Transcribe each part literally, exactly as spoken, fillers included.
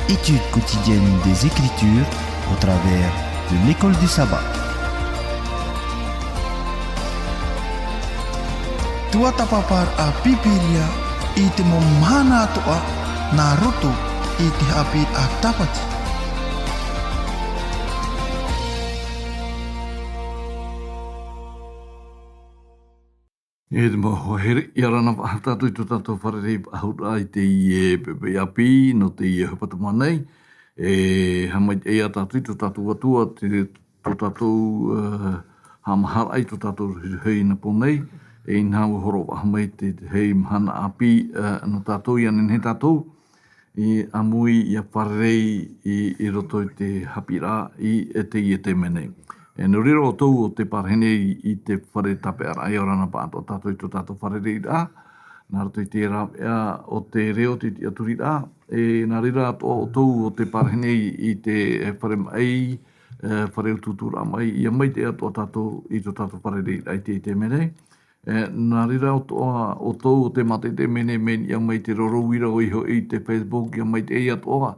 Étude quotidienne des Écritures au travers de l'école du sabbat. Tuatāpaparaʻa Pīpīria i te mau mahana atoʻa nā roto i te haʻapiʻiraʻa Tāpati. E te mau hoa here, ʻia ora na faʻahou tātou i tō tātou fārerei faʻahou ra i teie poʻipoʻi ʻāpī, nō teie ʻohipa tamā nei. E haʻamaitaʻi ā tātou i tō tātou Atua, te, tō tātou, e, haʻamāharaʻa i tō tātou rahi i nā pō nei. E inaha ʻua horo faʻahou mai te, te hei mahana ʻāpī, e, nō tātou, ʻia nehenehe tātou i ʻāmui, ʻia fārerei i, i roto i te haʻapiʻiraʻa i, e teie taime nei. E, nō reira ʻoutou ʻo tē pārahi nei i te fare tāpeʻaraʻa, ʻia ora na pāʻatoʻa tātou i tō tātou fārereiraʻa, nā roto i te rāveʻa o te reo, te tiʻaturiraʻa, e, nā reira atoʻa ʻoutou ʻo tē pārahi nei i te, e, fare maʻi, e, fare utuuturaʻa maʻi, ʻia maitaʻi atoʻa tātou i tō tātou fārereiraʻa i te, i te taime nei. E, nā reira atoʻa ʻoutou ʻo tē mātaʻitaʻi mai nei, mai niʻa mai te roro uira ʻoia hoʻi i te Facebook, ʻia maitaʻi atoʻa,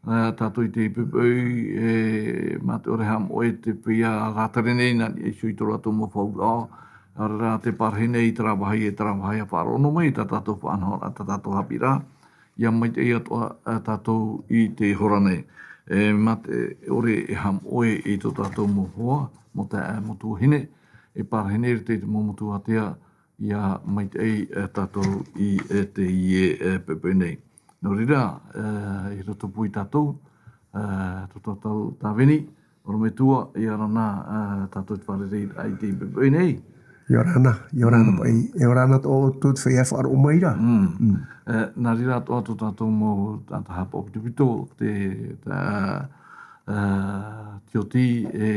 e, tātou i teie poʻipoʻi, e, mā te ʻore haʻamoʻe te feiā rātere nei, nā niʻa iho i tō rātou mau fauraʻo, nā reira tē pārahi nei i terā vāhi e terā vāhi ʻia faʻaroʻo noa mai i tā tātou faʻanahoraʻa, tā tātou haʻapiʻiraʻa, ʻia maitaʻi atoʻa, e, tātou i teie hora nei. E, mā te ʻore e haʻamoʻe i tō tātou mau hoa, mau taeaʻe, mau tuahine, e pārahi nei i roto i te mau motu ātea, ʻia maitaʻi, e, tātou i, e, teie, e, poʻipoʻi nei. Nō reira, e, i rotopū ia tātou, e, tō tātou tāvini, ʻorometua, ʻia ora na, e, tātou i te fārereiraʻa i teie poʻipoʻi nei. ʻIa ora na, ʻia ora na, Mm. paʻi, ʻia ora na tō, tō te feiā e faʻaroʻo mai ra. Mm. Mm. E, nā reira atoʻa tō tātou mau taʻata haʻapaʻopitopito, te, tā, e, tioti, e,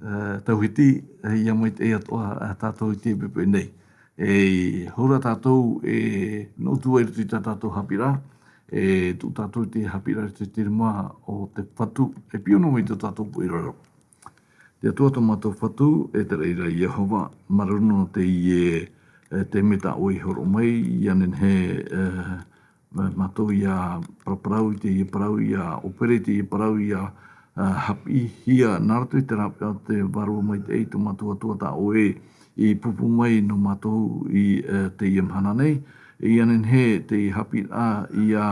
e, tauhiti, e, ʻia maitaʻi atoʻa, e, tātou i teie poʻipoʻi nei. E, hou ra tātou, e, nō tua i roto i tā tātou haʻapiʻiraʻa, e, tuʻu tātou i te haʻapiʻiraʻa i te rima o te Fatu, e piʻi noa mai tō tātou poʻi roro. Te Atua tō mātou Fatu, e te reira Iehova, māuruuru nō teie, e, taime tā ʻoe i hōroʻa mai, ʻia nehenehe, e, mā-, mātou ʻia paraparau i teie parau, ʻia ʻōpere i teie parau, ʻia, ā, haʻapiʻihia nā roto i te rāveʻa o te Vārua Maitaʻi, tō mātou Atua tā ʻoe i pūpū mai nō mātou i, ā, teie mahana nei. ʻIa nehenehe te haʻapiʻiraʻa ʻia,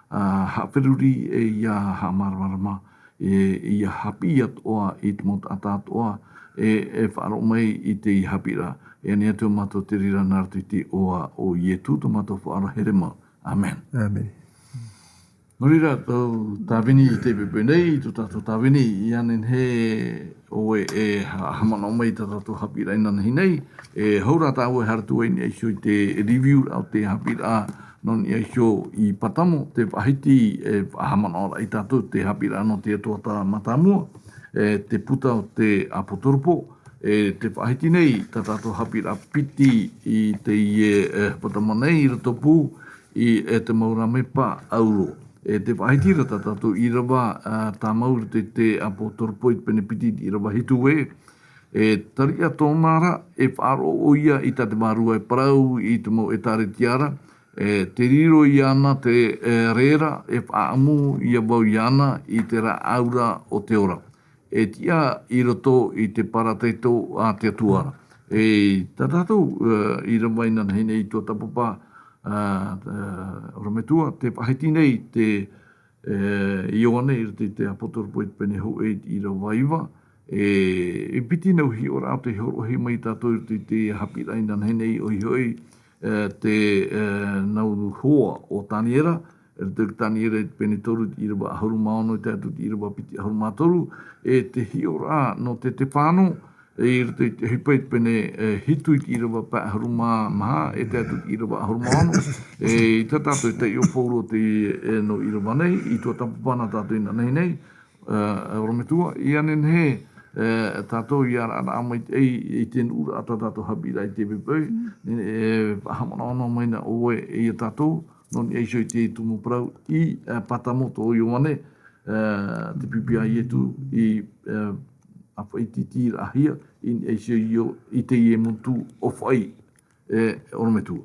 ā, haʻaferuri, e ʻia haʻamāramarama, e ʻia haʻapiʻi atoʻa i te mau taʻata atoʻa, e, e faʻaroʻo mai i teie haʻapiʻiraʻa. E ani atu mātou te reira nā roto i te iʻoa o Ietu, tō mātou Faʻaora here mau. ʻĀmene. ʻĀmene. Nō reira, tō tāvini i teie poʻipoʻi nei, tō tātou tāvini, ʻia nehenehe ʻoe e ha-, haʻamanaʻo mai i tā tātou haʻapiʻiraʻa inanahi nei, e hou rā tā ʻoe e haere atu ai i niʻa iho i te review o te haʻapiʻiraʻa nō niʻa iho i Patamo, te faʻahiti, e, haʻamanaʻo ra ia tātou te haʻapiʻiraʻa nō te Atua tā mātāmua, e, te puta o te ʻApoturupo, e, te faʻahiti nei tā tātou haʻapiʻiraʻa piti i teie, e, Patamo nei i rotopū, i, e, te mau rāmepa ʻauro. E te faʻahiti ra tā tātou ʻīrava, ā, tāmau i roto i te ʻApoturupo i te pene piti i te ʻīrava hitu ē. E tariʻa tōna ra, e faʻaroʻo ʻoia i tā te Vārua e parau i te mau ʻĒtārētia ra, e tē riro iāna te, e, reira, e faʻaʻamu ïa vau iāna i te rāʻau ra o te ora. E tiʻa i roto i te parataito a te Atua ra. E tā tātou, e, ʻīrava inanahi nei i tuatāpapa, ā, ā, ʻorometua, te faʻahiti nei te, e, Ioane i roto i te ʻApoturupo i te pene hōʻē i te ʻīrava iva, e, e piti nau hiʻoraʻa o tē hōroʻahia mai ia tātou i roto i te haʻapiʻiraʻa inanahi nei ʻoia hoʻi, e, te, e, nau hoa o Taniera, e roto i Taniera i te pene toru i te ʻīrava ʻahuru mā ono i tae atu i te ʻīrava piti ʻahuru mā toru, e te hiʻoraʻa nō Tetefano, e i roto i te ʻohipa i te pene, e, hitu i te ʻīrava pae ʻahuru mā maha, e tae atu i te ʻīrava ʻahuru mā ono, e, i tā tātou e taiʻo Paulo te, e, nō ʻīrava nei, i tuatāpapa nā tātou inanahi nei, e, ʻorometua, ʻia nehenehe, e, tātou ʻia arataʻi mai i, i te nuʻuraʻa tā tātou haʻapiʻiraʻa i teie poʻipoʻi, e, e, haʻamanaʻo mai na ʻoe ia tātou, nō niʻa iho i te tumu parau i, e, Patamo tō Ioane, e, te pipi a Ietu i, e, ʻāfaʻi tītīraʻahia, i niʻa iho i teie motu ʻōfaʻi, e, ʻorometua.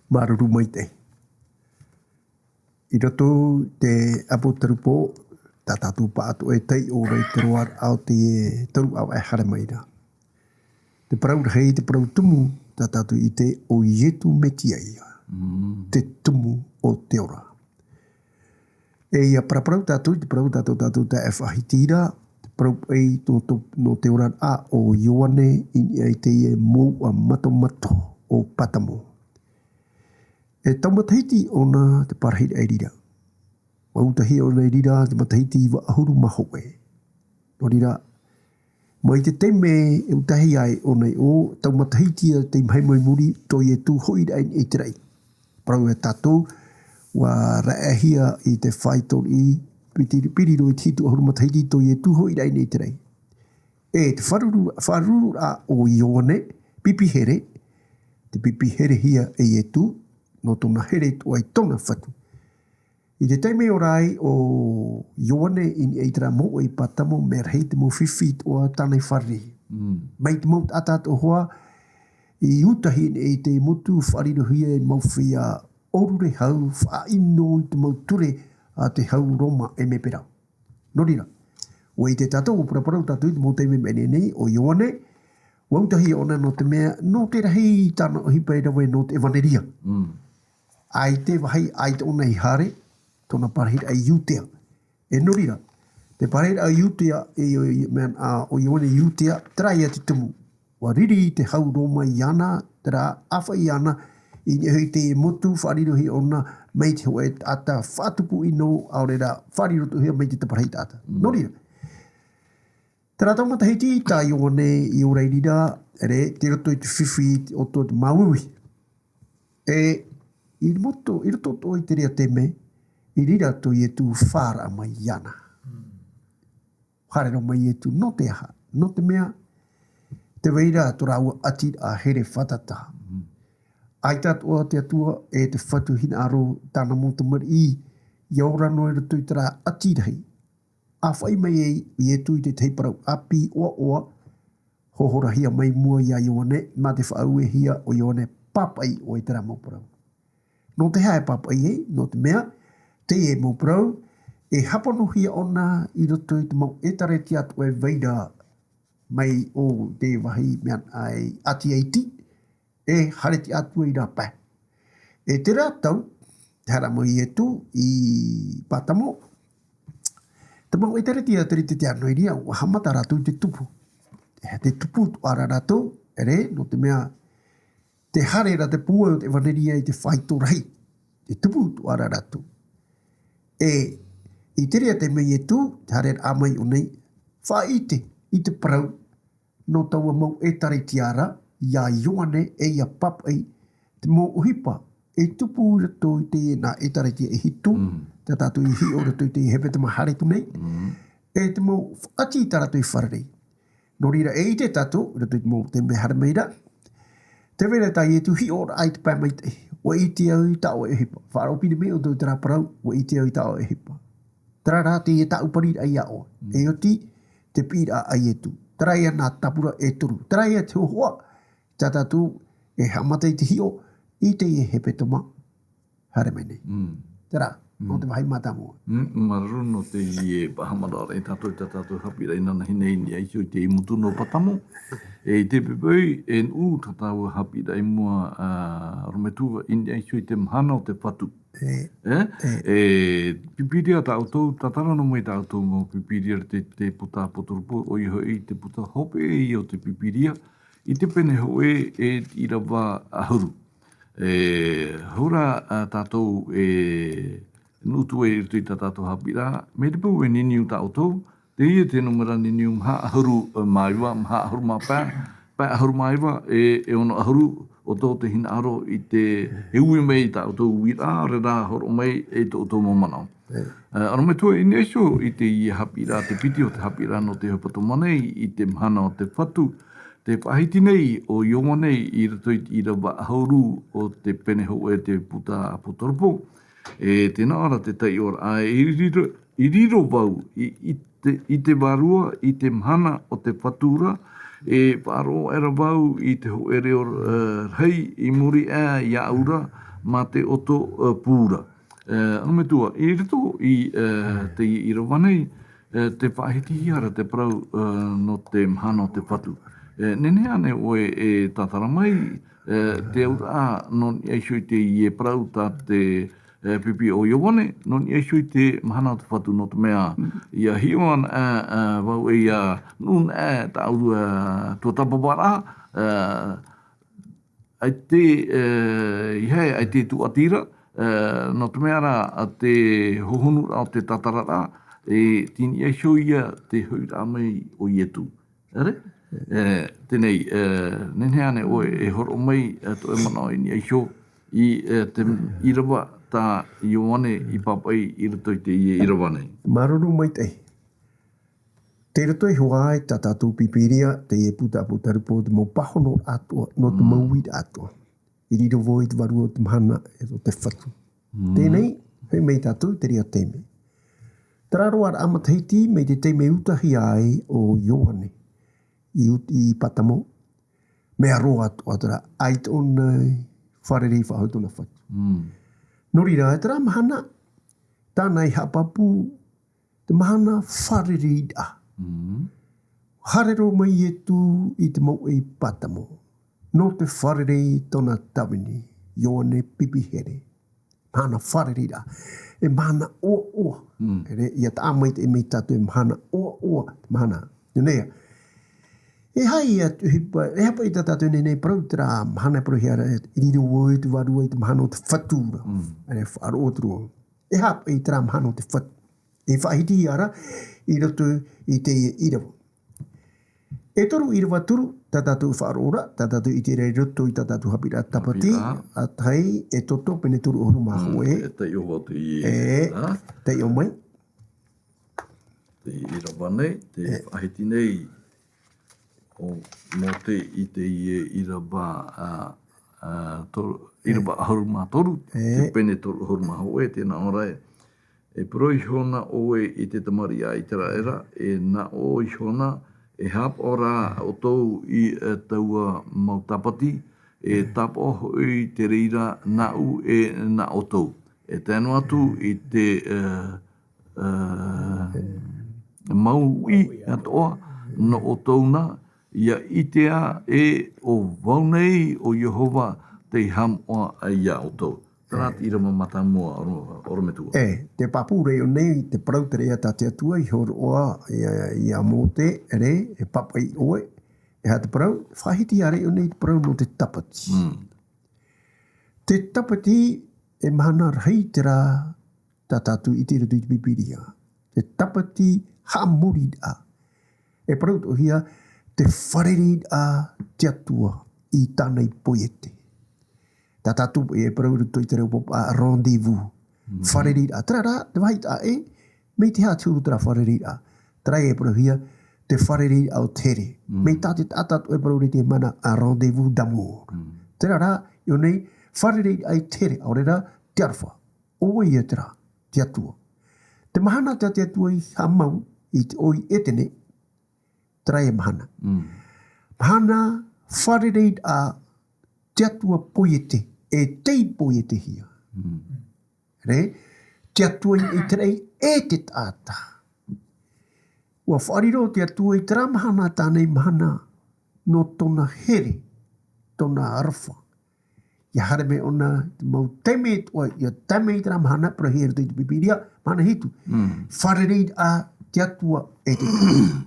Māuruuru maitaʻi. I roto i te ʻApotarupo, tā tātou pāʻatoʻa e taiʻo ra i te roaraʻa o te toru ʻāvaʻe haere mai ra. Te parau rahi, te parau tumu, tā tātou i ʻite ʻo Ietu Metia ia, te tumu o te ora. E ʻia paraparau tātou i te parau tā tātou, tātou tae faʻahiti ra, te parau paʻi nō tō, nō te oraraʻa o Ioane i niʻa i teie mouʻa matomato o Patamo. E tau matahiti ʻōna te parahiraʻa i reira. ʻUa utahi ʻōna i reira te matahiti iva ʻahuru mā hōʻē. Nō reira, mai te taime e utahi ai ʻōna i ʻō, tau matahiti ia te mahi mai muri, tō Ietu hoʻiraʻa i te raʻi. Parau e tātou, ʻua raʻehia i te faito i piti-, piri roa i te hitu ʻahuru matahiti tō Ietu hoʻiraʻa i te raʻi. E te faʻaruru-, faʻarururaʻa o Ioane, pipi here, te pipi herehia e Ietu, nō tōna here atoʻa i tōna fatu. I te taime i ora ai ʻo Ioane i niʻa i terā mouʻa i Patamo, mea rahi te mau fifi atoʻa tāna i fārerei. Mai te mau taʻata atoʻa hoʻi, i utahi i niʻa i te motu faʻarirohia e mau feiā ʻōrure hau, faʻaʻino i te mau ture a te hau Roma e mea pērā. Nō reira, ʻua ʻite tātou, ʻua paraparau tātou i te mau taime mai nei, ʻo Ioane, ʻua utahi ʻōna nō te mea, nō te rahi tāna ʻohipa i rave nō te ʻevaneria. ʻAita e vāhi, ʻaita ʻōna i haere, tōna parahiraʻa i Iutea. E nō reira, te parahiraʻa i Iutea, e, e, e, mea, a, ʻo Ioane i Iutea, terā ia te tumu. ʻUa riri te hau Roma iāna, terā ʻāfaʻi iāna, i niʻa i te motu faʻarirohia ʻōna, mai te hōʻē taʻata faʻatupu ʻino, ʻaore rā, faʻarirohia mai te taparahi taʻata. Nō reira, terā tau matahiti tā Ioane i ora i reira, ʻere, tei roto i te fifi, ʻo tō te māuiui. E, i roto, i roto atoʻa i te reira taime, i reira tō Ietu fāraʻa mai iāna. Haere roa mai Ietu, nō te aha? Nō te mea, tē vai ra tō rāua ʻatiraʻa here fātata. ʻAita atoʻa te Atua e te fatu hinaʻaro tāna mau tamariʻi, ʻia ora noa i roto i terā ʻati rahi. ʻĀfaʻi mai ai Ietu i te tahi parau ʻāpī ʻoaʻoa, hōhorahia mai mua ia Ioane, mā te faʻauehia ʻo Ioane, pāpaʻi ʻoe i terā mau parau. Nō te aha e pāpaʻi ai? Nō te mea, teie mau parau, e hāpanohia ʻōna i roto i te mau ʻētārētia atoʻa e vai ra mai ʻo te vāhi mea ʻāti iti, e haere tiʻa atu ai rā pae. E terā tau, te haere mai Ietu i Patamo, te mau ʻētārētia, ʻētārētia te ano i reira, ʻua haʻamata rātou i te tupu. E te tupu atoʻa ra rātou, ʻere, nō te mea, tē haere ra te pūai o te ʻevaneria i te faito rahi. Te tupu atoʻa ra rātou. E, i te reira taime Ietu, tē haere ra mai ʻōna, faʻaʻite i te parau, nō taua mau ʻētārētia ra, ia Ioane, e ʻia pāpaʻi, te mau ʻohipa, e tupu i roto i teie nā ʻētārētia e hitu, tā tātou i hiʻo i roto i te hepetoma haere atu nei, e te mau ʻati tā rātou i fārerei. Nō reira, e ʻite tātou, i roto i te mau taime haere mai ra, tē vai ra tā Ietu hiʻoraʻa i te pae maitaʻi, ʻua ʻite au i tā ʻoe ʻohipa. Faʻaroʻo pīhaʻi mai ʻoutou i terā parau, ʻua ʻite au i tā ʻoe ʻohipa. Terā rā teie tāʻu pariraʻa ia ʻoe. E oti, te piʻiraʻa a Ietu. Terā ia nā tāpura e toru. Terā ia te hōhoʻa, tā tātou e haʻamata i te hiʻo, i teie hepetoma haere mai nei. Terā, nō te vāhi mātāmua. Māuruuru nō teie haʻamanaʻoraʻa ia tātou, tā tātou haʻapiʻiraʻa i nānahi nei i niʻa iho i te motu nō Patamo. E i te poʻipoʻi, e nuʻu tā tāua haʻapiʻiraʻa i mua, ā, ʻorometua, i niʻa iho i te mahana o te fatu. E, e, pīpīria tāʻoutou, tātara noa mai tāʻoutou mau pīpīria te, te puta ʻApotarupo, ʻoia hoʻi te puta hopeʻa o te Pīpīria, i te pene hōʻē e te ʻīrava ʻahuru. E, hou rā, ā, tātou e nuʻu atu ai i roto i tā tātou haʻapiʻiraʻa, mai te peu e niniu tāʻoutou, teie te nūmera niniu maha ʻahuru mā iva, maha ʻahuru mā pae, pae ʻahuru mā iva, e, e ono ʻahuru, ʻo tō te hinaʻaro i te, e ui mai i tā ʻoutou uiraʻa, ʻaore rā hōroʻa mai e tō ʻoutou mau manaʻo. Ā, ʻorometua, i niʻa iho i teie haʻapiʻiraʻa, te piti o te haʻapiʻiraʻa nō te hepetoma nei, i te mahana o te fatu, tē faʻahiti nei ʻo Ioane i roto i te ʻīrava ʻahuru o te pene hōʻē te puta ʻApotarupo. E tēnā ʻoe ra te taiʻoraʻa, i riro, i riro vau i, i te, i te vārua, i te mahana o te fatu ra, e faʻaroʻo aʻera vau i te hōʻē reo, ā, rahi i muri aʻe iāʻu ra, mā te ʻoto, ā, pū ra. E, ʻorometua, i roto i, e, teie ʻīrava nei, e, tē faʻahitihia ra te parau, e, nō te mahana o te Fatu. E, nehenehe ānei ʻoe e tātara mai, e, te auraʻa nō niʻa iho i teie parau tā te, e, pipi o Ioane, nō niʻa iho i te mahana o te Fatu, nō te mea, ʻia hiʻo anaʻe, e, vau ʻe ʻia nuʻu anaʻe tāʻu, e, tuatāpaparaʻa, e, ʻaita, e, ʻeiaha, ʻaita e tūʻati ra, e, nō te mea rā, te hohonuraʻa o te tātararaʻa, e tei niʻa iho ia te hoʻiraʻa mai o Ietu. ʻEre? E, teie nei, e, nehenehe ānei ʻoe e hōroʻa mai, e, tō ʻoe manaʻo i niʻa iho i, e, te ʻīrava tā Ioane i pāpaʻi i roto i teie ʻīrava nei. Māuruuru maitaʻi. Tei roto iho ā i tā tātou Pīpīria, teie puta ʻāpōtarupo, te mau pāhonoraʻa atoʻa, nō te mau uiraʻa atoʻa. I riro vau i te vārua o te mahana, e, o te Fatu. Teie nei, hoʻi mai tātou i te reira taime. Terā roaraʻa matahiti, mai te taime i utahia ai ʻo Ioane i ut-, i Patamo, mea roa atoʻa terā, ʻaita ʻōna i fārerei faʻahou i tōna Fatu. Nō reira, e terā mahana, tāna i haʻapāpū, te mahana fārereiraʻa. Haere roa mai Ietu i te mouʻa i Patamo, nō te fārerei i tōna tāvini, Ioane Pipihere. Mahana fārereiraʻa. E mahana ʻoaʻoa. ʻEre, ʻia taʻa maitaʻi mai tātou e mahana ʻoaʻoa, mahana. Nō reira. E aha ia te ʻohipa, e aha paʻi tā tātou e nehenehe e parau terā mahana e parauhia ra, i riro vau i te vārua i te mahana o te Fatu ra. ʻEre, faʻaroʻo atu ra. E aha paʻi terā mahana o te Fatu. E faʻahitihia ra, i roto i teie ʻīrava. E toru ʻīrava toru, tā tātou faʻaroʻo ra, tā tātou i ʻite ra i roto i tā tātou haʻapiʻiraʻa Tāpati, Haʻapiʻiraʻa. ʻA tahi, Exodo, pene toru ʻahuru mā hōʻē. Mm, e taiʻo vau teie, e, ā? Taiʻo mai. Te ʻīrava nei, te faʻahiti nei, ʻo Mōte i teie ʻīrava, ā, ā, toru, ʻīrava ʻahuru mā toru, te pene toru ʻahuru mā hōʻē, tē nā ʻō ra ē. E parau ihona ʻoe i te tamariʻi a ʻĪteraʻera, e nā ʻō ihona, e haʻapaʻo rā ʻoutou i, e, taua mau tāpati, e tāpaʻo hoʻi te reira nāʻu e nā ʻoutou. E tae noa atu i te, e, e, mau uʻi atoʻa nō ʻoutou na, ʻia ʻitea ē ʻo vau nei ʻo Iehova tei haʻamoʻa iā ʻoutou. Terā te ʻīrava mātāmua, ʻoro-, ʻorometua. E, te pāpū ra ʻō nei, te parau terā tā te Atua i hōroʻa iā, iā Mōte, ʻere, e pāpaʻi ʻoe, e aha te parau, faʻahiti ra ʻō nei te parau nō te tāpati. Mm. Te tāpati, e mahana rahi terā tā tātou i ʻite i roto i te Pīpīria. Te tāpati haʻamoriraʻa. E parau atoʻahia, te fārereiraʻa te Atua i tāna i poiete. Tā tātou e parau i roto i te reo pāpū, rendez-vous. Mm. Fārereiraʻa. Terā rā, te vāhi taʻa ʻē, mai te aha te huru terā fārereiraʻa. Terā e parauhia, te fārereiraʻa o te here. Mm. Mai tā te taʻata atoʻa e parau ra i te mahana, un rendez-vous d'amour. Mm. Terā rā, ʻō nei, fārereiraʻa i te here, ʻaore rā, te aroha. ʻO vai ia terā, te Atua. Te mahana tā te Atua i haʻamau i te ʻō i ʻEtene, terā ia mahana. Mm. Mahana fārereiraʻa te Atua poiete, e tei poietehia. Mm. Re, te Atua i ʻĪteraʻera e te taʻata. ʻUa faʻariro te Atua i terā mahana, tāna i mahana, nō tōna here, tōna aroha. ʻIa haere mai ʻōna, te mau taime atoʻa, ʻia tae mai i terā mahana, parauhia i roto i te Pīpīria, mahana hitu. Mm. Fārereiraʻa te Atua e te taʻata.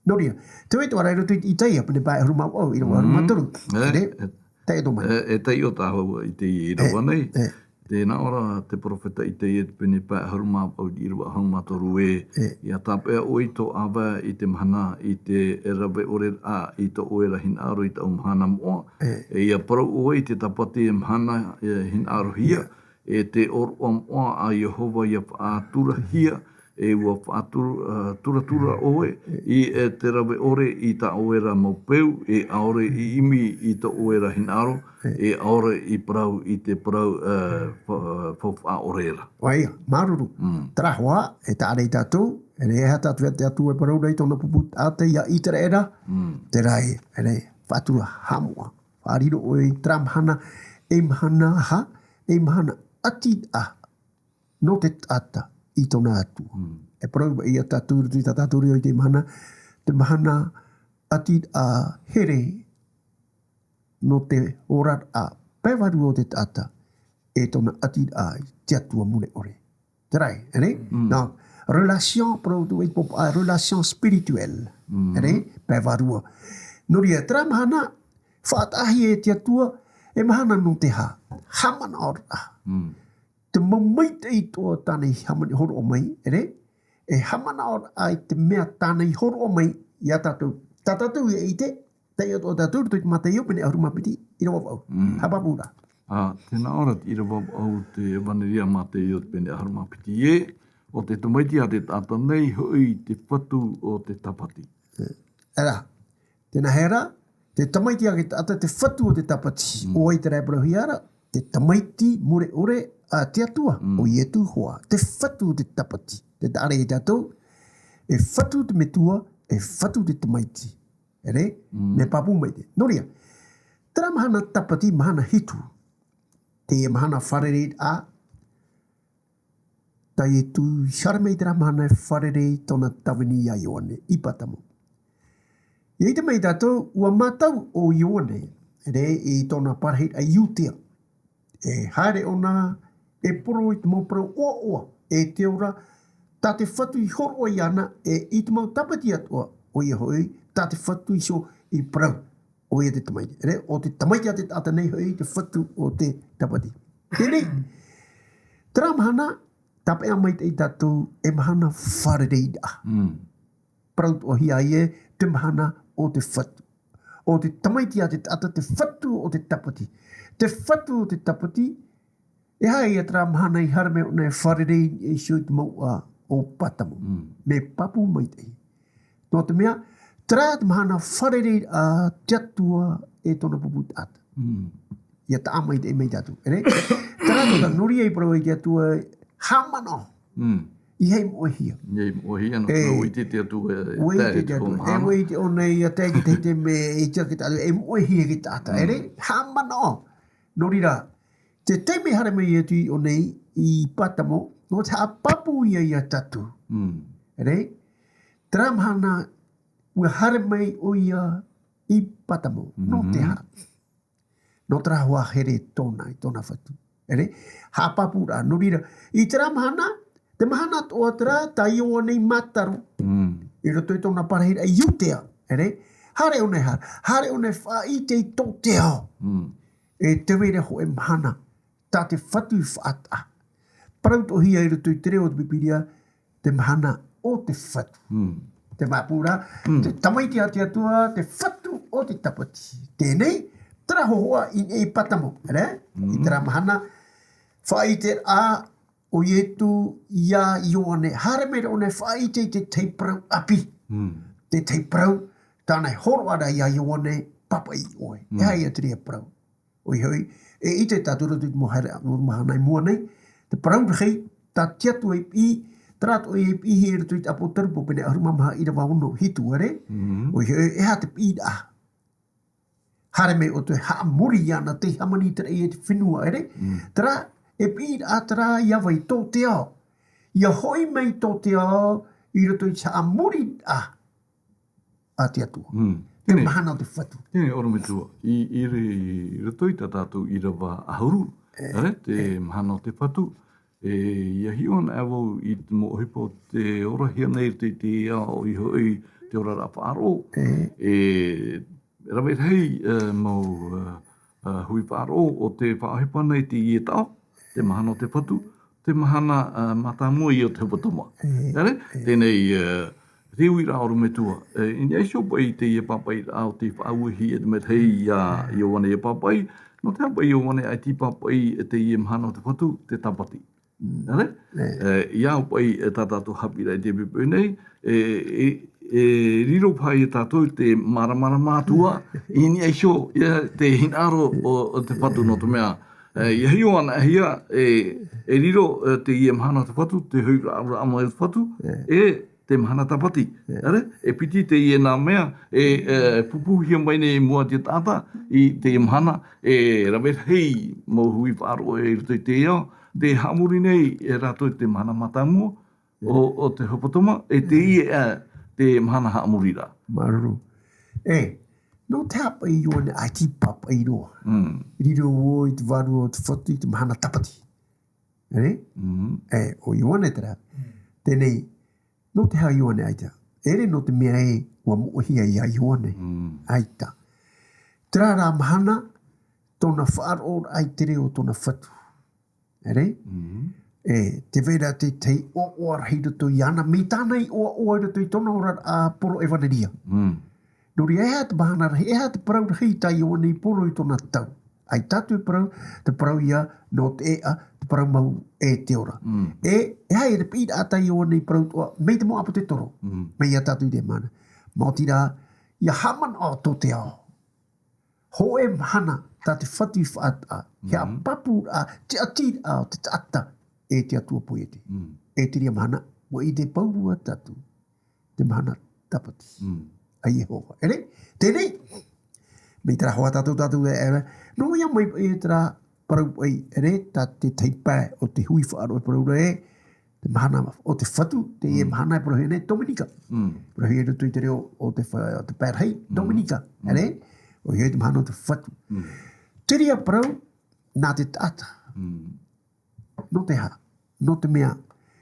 Nō reira, te vai atoʻa ra i roto i Isaia, pene pae ʻahuru mā vaʻu, ʻīrava ʻahuru mā toru. Mm. E, Re, e, taiʻo mai. E, e taiʻo tātou i te ʻīrava nei. E, e. Tē nā ʻō ra te perofeta Isaia, pene pae ʻahuru mā vaʻu, ʻīrava ʻahuru mā toru ē, E. ʻia tāpeʻa ʻoe i tō ʻāvae i te mahana, i te rave ʻore ra, i tō ʻoe ra hinaʻaro i taʻu mahana moʻa. E. E ʻia parau ʻoe i te tāpati e mahana, e hinaʻarohia, Ia. e te ʻōroʻa moʻa a Iehova ʻia faʻaturahia, e ʻua faʻatura, ā, turatura ʻoe, E. i, e te rave ʻore i tā ʻoe ra mau peu, e ʻaore i ʻimi i tō ʻoe ra hinaʻaro, E. e ʻaore i parau i te parau, ā, fa-, faufaʻa ʻore ra. ʻOia, māuruuru. Mm. Terā hoʻi, e taʻa ra ia tātou, e aha tātou te Atua e parau ra i tōna pupu taʻata ia ʻĪteraʻera, Mm. terā ē, ʻere, faʻatura haʻamoʻa. Faʻariro ʻoe i terā mahana, ei mahana aha, ei mahana ʻati ra, nō te taʻata i tōna Atua. Mm. E parau ia tātou i roto i tā tātou reo i teie mahana, te mahana ʻati-, ā, here nō te oraraʻa pae vārua o te taʻata, e tōna ʻati-, ā, i te Atua mure ʻore. Terā, e rē? Mm. Nā, relation, parau atu i te pō-, ā, relation spirituelle. Mm. E rē? Pae vārua. Nō reira, terā mahana, faʻataʻahia e te Atua, e mahana nō te hā? Haʻamanaʻoraʻa. Mm. Te mau maitaʻi atoʻa tāna i haʻamana-, hōroʻa mai, e rē? E haʻamanaʻoraʻa i te mea tāna i hōroʻa mai ia tātou. Tā tātou ia ʻite, taiʻo atoʻa tātou i roto i te Mataio, pene ʻahuru mā piti, ʻīrava vaʻu. Mm. Haʻapāpū ra. Ā, tē nā ʻō ra te ʻīrava vaʻu o te ʻEvaneria a Mataio, pene ʻahuru mā piti ē, ʻo te Tamaiti a te taʻata nei hoʻi te Fatu o te Tāpati. E, terā, tē nā hea ra, te Tamaiti a te taʻata te Fatu o te Tāpati. Mm. ʻO vai terā e parauhia ra, te Tamaiti mure ʻore a te Atua, Mm. ʻo Ietu hoʻi, te Fatu o te Tāpati. Tē taʻa ra ia tātou, e Fatu te Metua, e Fatu te Tamaiti. E rē? Mm. Mea pāpū maitaʻi. Nō reira, terā mahana Tāpati, mahana hitu, teie mahana fārereiraʻa, tā Ietu i haere mai terā mahana e fārerei tōna tāvini ia Ioane i Patamo. ʻIa ʻite mai tātou, ʻua mātau ʻo Ioane, e rē, i tōna parahiraʻa i Iudea. E haere ʻōna e poro i te mau parau ʻoaʻoa, e te ora tā te Fatu i hōroʻa iāna, e i te mau tāpati atoʻa, ʻoia hoʻi, tā te Fatu iho i parau. ʻOia te Tamaiti. E rē, ʻo te Tamaiti a te taʻata nei hoʻi te Fatu o te Tāpati. Teie nei, terā mahana, tāpeʻa maitaʻi tātou, e mahana fārereiraʻa. Mm. Parau atoʻahia ai ē, te mahana o te Fatu. ʻO te Tamaiti a te taʻata te Fatu o te Tāpati. Te Fatu o te Tāpati, e aha ia terā mahana i haere mai ʻōna e fārerei i niʻa iho i te mouʻa o Patamo. Mm. Mea pāpū maitaʻi. Nō te mea, terā te mahana fārereiraʻa a te Atua e tōna pupu taʻata. Mm. ʻIa taʻa maitaʻi mai tātou. E rē? Terā tō tā, nō reira i parau ai te Atua, haʻamanaʻo. Mm. ʻEiaha e moʻehia. ʻEiaha e moʻehia, nō te mea ʻua ʻite te Atua e tae i te Atua. E ʻua ʻite ʻōna ʻia tae i te tahi mea e tiʻa e te Atua, e moʻehia e te taʻata. E rē? Mm. Haʻamanaʻo. Nō reira, te taime i haere mai ai Ietu i ʻō nei i Patamo, nō te haʻapāpū ia ia tātou. Mm. E rē? Terā mahana, ʻua haere mai ʻoia i Patamo. Nō te aha? Nō terā hoʻi here tōna, i tōna Fatu. E rē? Haʻapāpūraʻa. Nō reira, i terā mahana, te mahana atoʻa terā, tā Ioane i mātaro. Mm. I roto i tōna parahiraʻa i Iudea. E rē? Haere ʻōna e haere. Haere ʻōna e faʻaʻite i tō te ao. Mm. E tē vai ra hōʻē mahana, tā te Fatu i faʻataʻa. Parau atoʻahia i roto i te reo o te Pīpīria, te mahana o te Fatu. Mm. Te māpū ra, Mm. te Tamaiti a te Atua, te Fatu o te Tāpati. Teie nei, terā hōhoʻa i, i Patamo, e rē? Mm. I terā mahana, faʻaʻiteraʻa o Ietu ia Ioane. Haere mai ra ʻōna e faʻaʻite i te tahi parau ʻāpī. Mm. Te tahi parau, tāna e hōroʻa ra ia Ioane, pāpaʻi ʻoe. Mm. E aha ia terā parau? ʻOia hoʻi, e ʻite tātou i roto i te mau haere, mau mahana i mua nei, te parau rahi, tā te Atua i piʻi, terā atoʻa e piʻihia i roto i te ʻApotarupo pene ʻahuru mā maha ʻīrava ono hitu, e rē? Mhm. ʻOia hoʻi, e aha te piʻiraʻa? Haere mai ʻoutou e haʻamori iāna tei hāmani i te raʻi e te fenua, e rē? Mm. Terā, e piʻiraʻa terā ʻia vai? Tō te ao. ʻIa hoʻi mai tō te ao i roto i te haʻamoriraʻa a te Atua. Mm. Te Teie. Mahana o te Fatu. Teie, ʻorometua. I, i re-, i roto i tā tātou ʻīrava ʻahuru, E, e rē, te e. Mahana o te Fatu. E, ʻia hiʻo anaʻe vau i te mau ʻohipa o tē orahia nei i roto i te ao, ʻoia hoʻi te oraraʻa faʻaroʻo. E. E, rave rahi, e, mau, e, e, hui faʻaroʻo o tē faʻaʻohipa nei i teie taʻo, te Mahana o te Fatu, te mahana, e, mātāmua ia o te hepetoma. E, E rē? e. Teie nei, e, te uiraʻa ʻorometua. E, i niʻa iho paʻi i teie pāpaʻiraʻa o tei faʻauehia e te mea rahi ia Ioane ʻia pāpaʻi, nō te aha paʻi Ioane ʻaita i pāpaʻi i teie Mahana o te Fatu, te Tāpati. Mm. E rē? E. E, ʻia au paʻi, e, tā tātou haʻapiʻiraʻa i teie poʻipoʻi nei, e, e, e riro paha ia tātou i te māramarama atu ā, i niʻa iho, ia te hinaʻaro o, o te Fatu nō te mea, e, ʻia hiʻo anaʻe hia, e, e riro, e, teie Mahana o te Fatu, te hoʻiraʻa mai o te Fatu, E. e te Mahana Tāpati. E. E rē? E piti teie nā mea, e, e, pūpūhia mai nei e mua atu ia taʻata, i teie mahana, e rave rahi mau hui faʻaroʻo i roto i te ao, Te haʻamori nei e rātou i te mahana mātāmua o, o te hepetoma, e teie ā te mahana haʻamoriraʻa. Māuruuru. E, nō te aha paʻi Ioane ʻaita i pāpaʻi roa. Mm. Riro vau i te vārua o te Fatu i te mahana tāpati. E? Mm. E, ʻo Ioane terā. Mm. Teie nei, nō te aha Ioane ʻaita? ʻEʻere nō te mea ē ʻua moʻehia ia Ioane. Mm. ʻAita. Terā rā mahana, tōna faʻaroʻoraʻa i te reo o tōna Fatu. ʻEʻere? Mm. E, tē vai ra te tahi ʻoaʻoa rahi i roto iāna, mai tāna i ʻoaʻoa i roto i tōna oraraʻa poro ʻevaneria. Mm. Nō reira, e aha te mahana rahi, e aha te parau rahi tā Ioane i poro i tōna tau? ʻAita atu e parau, te parau ia nō te ʻēʻa, te parau mau e te ora. Mm. E, e aha te piʻiraʻa tā Ioane i parau atoʻa, mai te mau ʻāpōsetolo, mm, mai iā tātou i teie mahana. Maoti rā, ʻia haʻamanaʻo tō te ao. Hōʻē mahana tā te Fatu i faʻataʻa, he aha, mm, pāpūraʻa, te ʻatiraʻa o te taʻata e te Atua poiete. Mm. E te reira mahana, ʻua ʻite pauroa tātou te mahana tāpati, mm, a Iehova. ʻEʻere, teie nei, mai terā hoʻi tātou, tātou e, e, nō ia mai, e terā parau paʻi, ʻeʻere, tā te tahi pae o te hui faʻaroʻo e parau ra ē, te mahana o te Fatu, teie, mm, mahana e parauhia nei, Dominika. Mm. Parauhia i roto i te reo o te fa-, o te pae rahi, mm, Dominika. Mm. ʻEʻere, ʻoia te mahana o te Fatu. Mm. Te reira parau, nā te taʻata. Mm. Nō te aha? Nō te mea,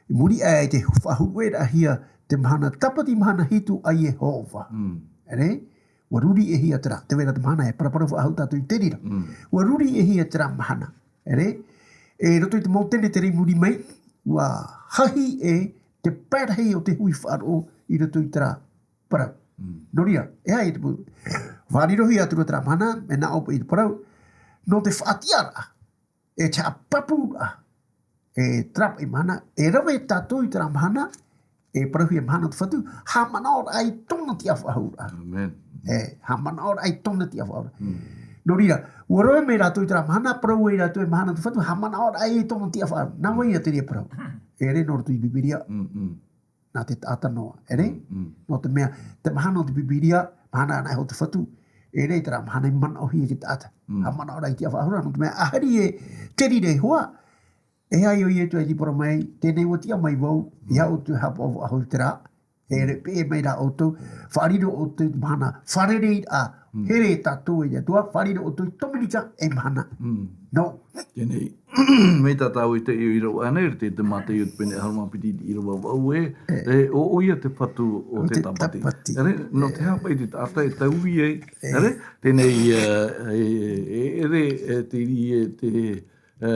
i muri aʻe i te faʻahūʻeraʻahia te mahana tāpati mahana hitu a Iehova. Mm. ʻEʻere, ʻua rūriʻihia terā, tē vai ra te mahana e paraparau faʻahou tātou i te reira. Mm. ʻUa rūriʻihia terā mahana. ʻEʻere, e roto i te mau tenetere i muri mai, ʻua hahi e te pae rahi o te hui faʻaroʻo i roto i terā parau. Mm. Nō reira, e aha ia te pū-, faʻarirohia atu ra terā mahana, e nā ʻō paʻi te parau, nō te faʻatiʻaraʻa, e te haʻapāpūraʻa, e terā paʻi mahana, e rave tātou i terā mahana, e parauhia mahana o te Fatu, haʻamanaʻoraʻa i tōna tiʻafaʻahouraʻa. Amen. E, haʻamanaʻoraʻa i tōna tiʻafaʻahouraʻa. Mm. Nō reira, ʻua rave mai rātou i terā mahana, parau ai rātou e mahana o te Fatu, haʻamanaʻoraʻa i tōna tiʻafaʻahouraʻa. Nā vai ia terā parau? ʻEʻere nō roto i te Bībīria. Mm, mm. Nā te taʻata noa, ʻeʻere? Mm, mm. Nō te mea, te mahana o te Bībīria, mahana anaʻe hoʻi o te Fatu, ʻeʻere terā mahana i manaʻohia e te taʻata. Mm. Haʻamanaʻoraʻa i te tiʻafaʻahouraʻa, nō te mea, ʻaita e terā hoʻi, e aha ïa ʻoia ʻaita i parau mai, teie nei ʻua tiʻa mai vau, mm, ʻia ʻoutou e haʻapaʻo faʻahou i terā, e, mm, peʻe mai rā ʻoutou, faʻariro ʻoutou i te mahana, fārereiraʻa, mm, here tātou e te Atua, faʻariro ʻoutou i Dominika ei mahana. Mm. Nō. Teie nei, mai tā tāua i te ʻīrava ʻānei, te, te Mātaiō te pene ʻahuru mā piti, ʻīrava vaʻu ē, e, e, ʻo, ʻoia te Fatu o te tāpati. ʻEʻere, nō te aha paʻi te taʻata e taui ai, e, ʻeʻere, teie nei, e, e, e, ʻeʻere, e, te ri-, e, te, e,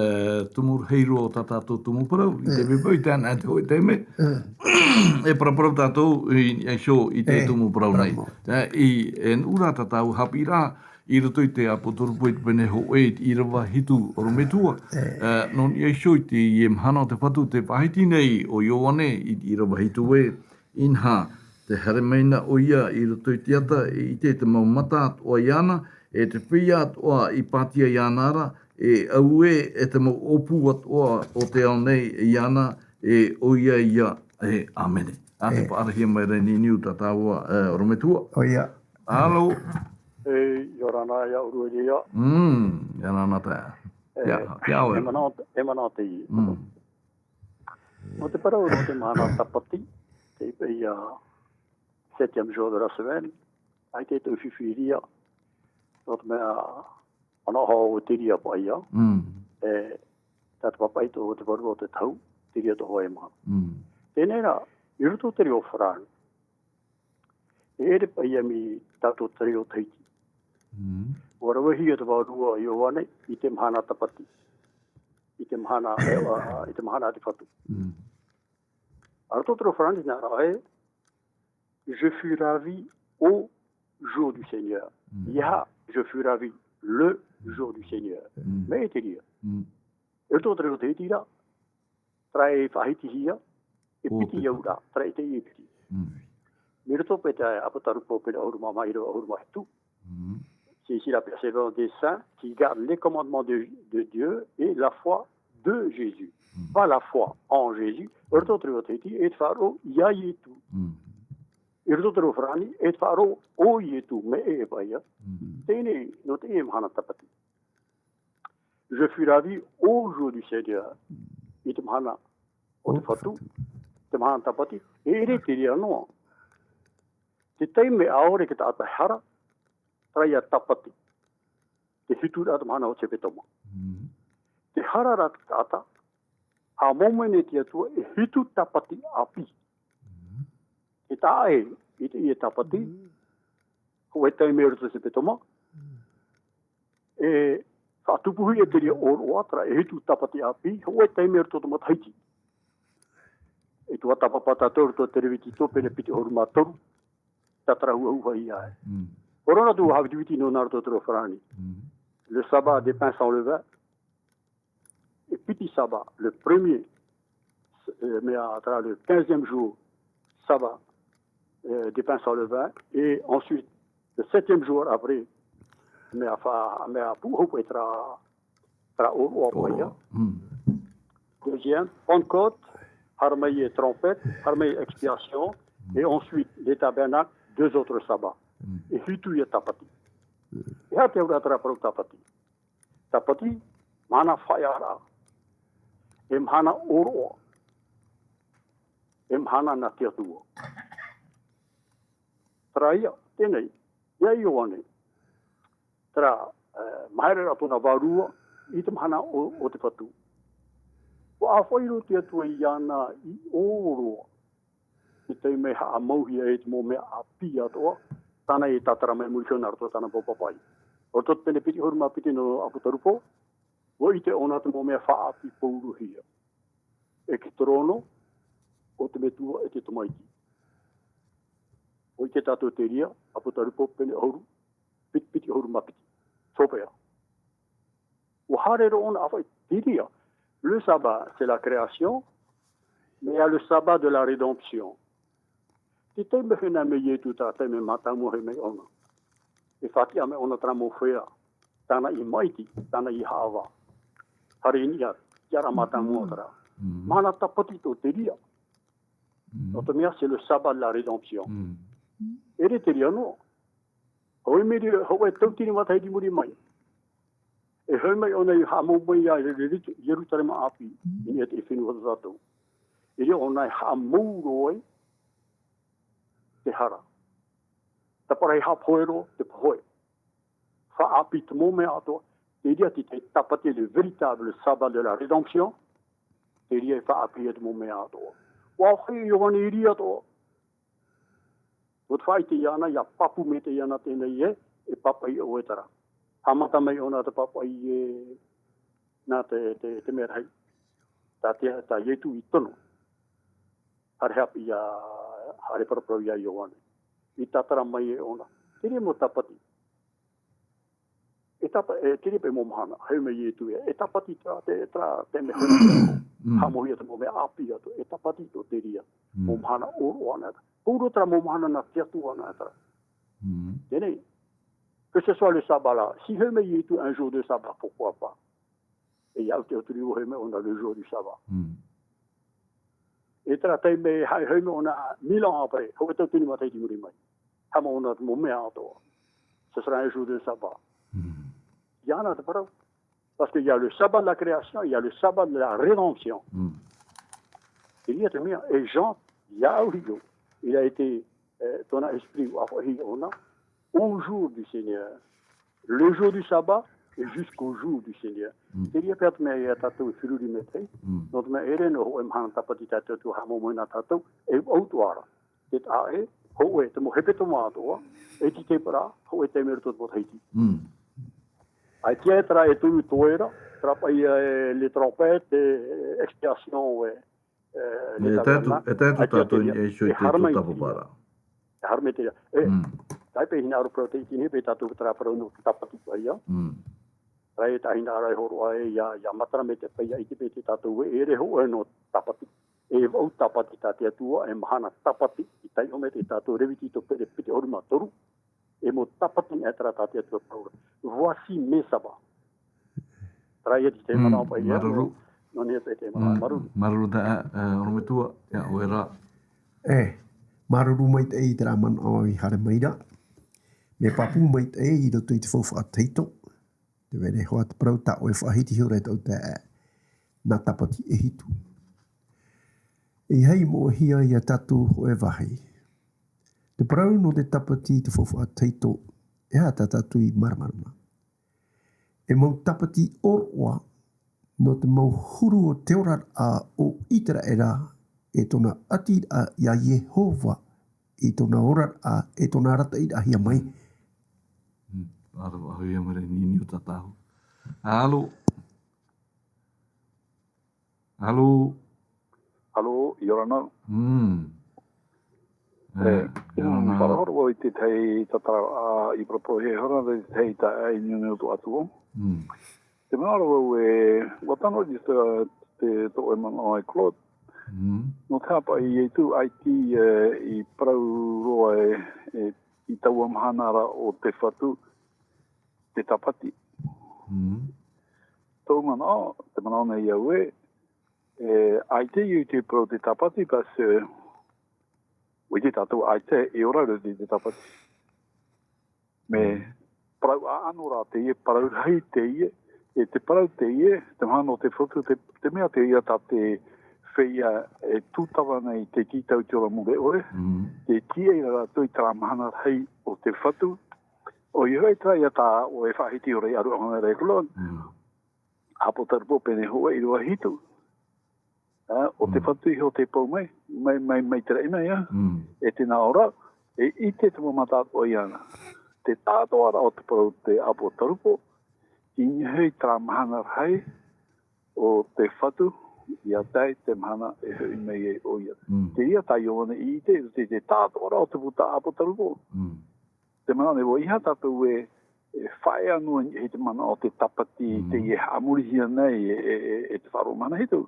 tumu rahi roa o tā tātou tumu parau, i te, e, mea paʻi i te ana, te hōʻē taime, e, e paraparau tātou i, i niʻa iho i te, e, tumu parau nei. Parau mau. E, i, e nuʻu rā tā tāua haʻapiʻiraʻa, i roto i te Apotarupo i te pene hōʻē i te ʻīrava hitu ʻorometua. E. E, nō niʻa iho i teie mahana o te Fatu tē faʻahiti nei ʻo Ioane i te ʻīrava hitu ē, inaha, tē haere mai na ʻoia i roto i te ata, e ʻite te mau mata atoʻa iāna, e te feiā atoʻa i pātia iāna ra, e auē e te mau ʻōpū atoʻa o te ao nei iāna, e ʻoia ïa, e ʻāmene. ʻA te, e, faʻaarahia mai ra i niʻa i niʻa i tā tāua, e, ʻorometua. ʻOia. Alo. E, ʻia ora na, ʻia ʻōrua ia. Mm, ʻia ora na taeaʻe. E, ʻia, ʻia ora. E manaʻo, e manaʻo teie. Mm. Nō te parau, nō te mahana tāpati, tei paʻi ia septième jour de la semaine, ʻaita e tau fifi i reira, nō te mea, ʻanaʻanatae te reira paʻi ia. Mm. E, tā te pāpaʻi tō te vārua o te tau, te reira te hōʻē mahana. Mm. Teie rā, i roto i te reo farāni, e ʻere paʻi ia mai tātou te reo Tahiti. Mm. ʻUa ravehia te vārua a Ioane i te mahana tāpati. I te mahana, e, a, i te mahana a te Fatu. Mm. I roto i te reo farāni nā reira ē, je fus ravi au jour du Seigneur. Mm. ʻEiaha, je fus ravi le jour du Seigneur. Mm. Mai te reira. Mm. I roto i te reo Tahiti rā, terā e faʻahitihia, e piti au rā, terā e teie e piti. Mm. Mai roto paʻi i te Apotarupo pene ʻahuru mā maha, ʻīrava ʻahuru mā hitu. Mm. C'est ici la persévérance des saints qui gardent les commandements de, de Dieu et la foi de Jésus. Mm. Pas la foi en Jésus. I roto i te reo Tahiti, e te faʻaroʻo iā Ietu. Mm. I roto i te reo farāni, e te faʻaroʻo ʻo Ietu, mai e paʻi ia. Mm. Teie, nō teie mahana tāpati. Je fus ravi au jour du Seigneur. I te mahana o te Fatu, te mahana tāpati, e ʻere te reira noa. Te taime ʻaore te taʻata e hara, terā ia tāpati. Te hitu ra te mahana o te hepetoma. Te hara ra te taʻata, ʻa māuiui nei te Atua e hitu tāpati ʻāpī. E taʻa ʻē i te, i te tāpati, hōʻē taime i roto i te hepetoma, e faʻatupuhia te reira ʻōroʻa, terā e hitu tāpati ʻāpī, hōʻē taime i roto i te matahiti. E tuatāpapa tātou i roto i te Levitiko, pene piti ʻahuru mā toru, tātarahia ia e. Ora na tō haʻavitiviti nō nā roto i te reo farāni. Le sabbat des pains sans levain, e piti sabbat, le premier, euh, mais à, terā le quinzième jour, sabbat, euh, des pains sans levain, et ensuite, le septième jour après, mea fa-, mea pūhou e terā, terā ʻōroʻa paʻi ia. Deuxième, Pentecôte, haere mai e trompette, haere mai e expiation, et ensuite, les tabernacles, deux autres sabbats. E hitu ia tāpati. E aha te auraʻa terā parau tāpati? Tāpati, mahana faʻaearaʻa. E mahana ʻōroʻa. E mahana nā te Atua. Terā ia, teie nei, ia Ioane. Terā, eh, mahere ra tōna vārua i te mahana o, o te Fatu. ʻUa ʻāfaʻi roa te Atua iāna i ʻōroʻa. Te taime e haʻamauhia ai te mau mea ʻāpī atoʻa, tāna e tātara mai i muri iho nā roto i tāna mau papaʻi. ʻO roto i te pene piti ʻahuru mā piti nō ʻApotarupo, ʻua ʻite ʻōna te mau mea faʻaʻāpī paurohia. E te terōno o te Metua e te Tamaiti. ʻUa ʻite tātou te reira, ʻApotarupo pene ʻahuru, piti, piti ʻahuru mā piti. Sōpea. ʻUa haere roa ʻōna ʻāfaʻi i te reira. Le sabbat, c'est la création, mais il y a le sabbat de la rédemption. Te taime e hōʻē mai Ietu, terā taime mātāmua e hōʻē mai ʻōna. E faʻatiʻa mai ʻōna terā mau feiā, tāna i maʻiti, tāna i haʻavā. Haere i niʻa, tiʻaraʻa mātāmua terā. Mahana tāpati tō te reira. Nō te mea, c'est le sabbat de la rédemption. E ʻere te reira noa. Hōʻē mai, hōʻē tauatini matahiti i muri mai. E hōʻē mai ʻōna i haʻamau mai ia Ieru-, Ierutarema ʻāpī, i niʻa i te fenua o tātou. E reira ʻōna e haʻamau roa ai te hara. Tāpara e haʻapohe roa te pohe. Faʻaʻāpī te mau mea atoʻa. Te reira te, te tāpati, le véritable sabbat de la rédemption. Te reira e faʻaʻāpīhia te mau mea atoʻa. ʻUa ʻāfaʻi Ioane i reira atoʻa. ʻUa faʻaʻite iāna, ʻia pāpū maitaʻi iāna teie nei ē, e pāpaʻi ʻoe terā. Haʻamata mai ʻōna te pāpaʻi ē, nā te, te, te mea rahi. Tā te, tā Ietu i tono. Haere haʻapiʻi ia, haere paraparau ia Ioane. I tātara mai e ʻōna. Te reira mau tāpati. E tāpa-, e, te reira paʻi mau mahana, hōʻē mai Ietu ē, e tāpati terā, te, terā, te mea hōʻē. Haʻamauhia te mau mea ʻāpī atoʻa, e tāpati tō te reira. Mau mahana ʻōroʻa anaʻe. Pauroa terā mau mahana nā te Atua anaʻe terā. Teie nei, que ce soit le sabbat là, si hōʻē mai Ietu un jour de sabbat, pourquoi pas? E ia au te Atua i hōʻē mai ʻōna le jour du sabbat. E terā taime e haʻamau mai ʻōna mille ans après, hōʻē tauatini matahiti i muri mai. Haʻamau ʻōna te mau mea atoʻa. Ce sera un jour de sabbat. Iāna te parau. Parce qu'il y a le sabbat de la création, il y a le sabbat de la rédemption. E reira te mea, e Jean, ia au hiʻo. Il a été, eh, tōna esprit, ʻua faʻaʻite ʻōna, au jour du Seigneur. Le jour du sabbat et jusqu'au jour du Seigneur. Te reira paʻi te mea ia tātou e feruri maitaʻi. Nō te mea ʻere noa hōʻē mahana tāpati tā te Atua haʻamau mai nā tātou, e ʻautuara. Te taʻa ʻē, hōʻē, te mau hepetoma atoʻa, e te tēpara, hōʻē taime i roto i te matahiti. ʻAita e terā e toru toe ra, terā paʻi e les trompettes, e expiation, e, e, les tabernacles, e tae atu tātou i niʻa iho i te tāpapara. E haere mai te reira. E, tae paʻi hinaʻaro parau te itini, paʻi tātou terā parau nō te tāpati paʻi ia. Terā e tā hinaʻaro e hōroʻa e ia, ia matara maitaʻi paʻi ia ʻite paʻi te tātou e ʻere hōʻē nō tāpati. E vaʻu tāpati tā te Atua, e mahana tāpati, i taiʻo mai te tātou Levitiko pene piti ʻahuru mā toru, e mau tāpati anaʻe terā tā te Atua parau ra. Voici mes sabbats. Terā ia te manaʻo paʻi ia, nō, nō niʻa paʻi te manaʻo, māuruuru. Māuruuru taeaʻe, e, ʻorometua, ia ʻoe rā. E, māuruuru maitaʻi i terā manaʻo i haere mai ra. Mea pāpū maitaʻi i roto i te faufaʻa tahito. Te vai ra hoʻi te parau tā ʻoe e faʻahiti iho ra e tō ʻoe taeaʻe. Nā Tāpati e hitu. E ʻeiaha i moʻehia ia tātou hōʻē vāhi. Te parau nō te Tāpati i te faufaʻa tahito, e aha tā tātou i māramarama. E mau tāpati ʻōroʻa, nō te mau huru o te oraraʻa o ʻĪteraʻera, e tōna ʻatiraʻa ia Iehova, i tōna oraraʻa, e tōna arataʻiraʻahia mai. Mm. Ara vaʻahu ia mare nini o tātahu. Alo. Alo. Alo, ʻia ora na. Mm. E, Eh, ʻia ora na. Faʻahoro vau i te tahi tātara, a, i paraparahi e hora, te tahi tā, a, i niuniu tō atu. Mm. Te manaʻo ra vau e, ʻua tano i te, te, tō ʻoe manaʻo e Claude. Mm. Nō te haʻapaʻo i Ietu, ʻaita, e, i parau roa e, e, i taua mahana ra o te Fatu, te Tāpati. Mm. Tōʻu manaʻo, te manaʻo nei au e, e, ʻaita i te parau te Tāpati, parce que, ʻua ʻite tātou ʻaita e ora roa te, te Tāpati. Me Mm. parau ʻaʻano rā teie, parau rahi teie, e te parau teie, te mahana o te Fatu, te, te mea teie tā te feiā e tūtava nei te tītau i te ora mure ʻore, Mm. te tīaʻi ra rātou i terā mahana rahi o te Fatu. ʻOia hoʻi terā ia tā ʻoe e faʻahiti iho ra i ʻaruʻa mai ra e Claude. Mm. ʻĀpōtarupo pene hōʻē ʻīrava hitu. Ā, ʻo te Mm. Fatu iho tē pau mai, mai, mai, mai te raʻi mai, ā. Mm. E te nā ʻō ra, e ʻite te mau mātāpoʻa iāna. Te tāʻātoʻaraʻa o te parau te ʻĀpōtarupo, i niʻa i terā mahana rahi o te Fatu, ʻia tae te mahana e hoʻi mai ai ʻoia. Mm. Terā tā Ioane i ʻite, te, te tāʻātoʻaraʻa o te puta ʻĀpōtarupo. Mm. Te manaʻo nei vau, ʻeiaha tātou e, e faʻaea noa i te manaʻo o te Tāpati, Mm. teie e haʻamorihia nei e, e, e, e te faʻaroʻo mahana hitu.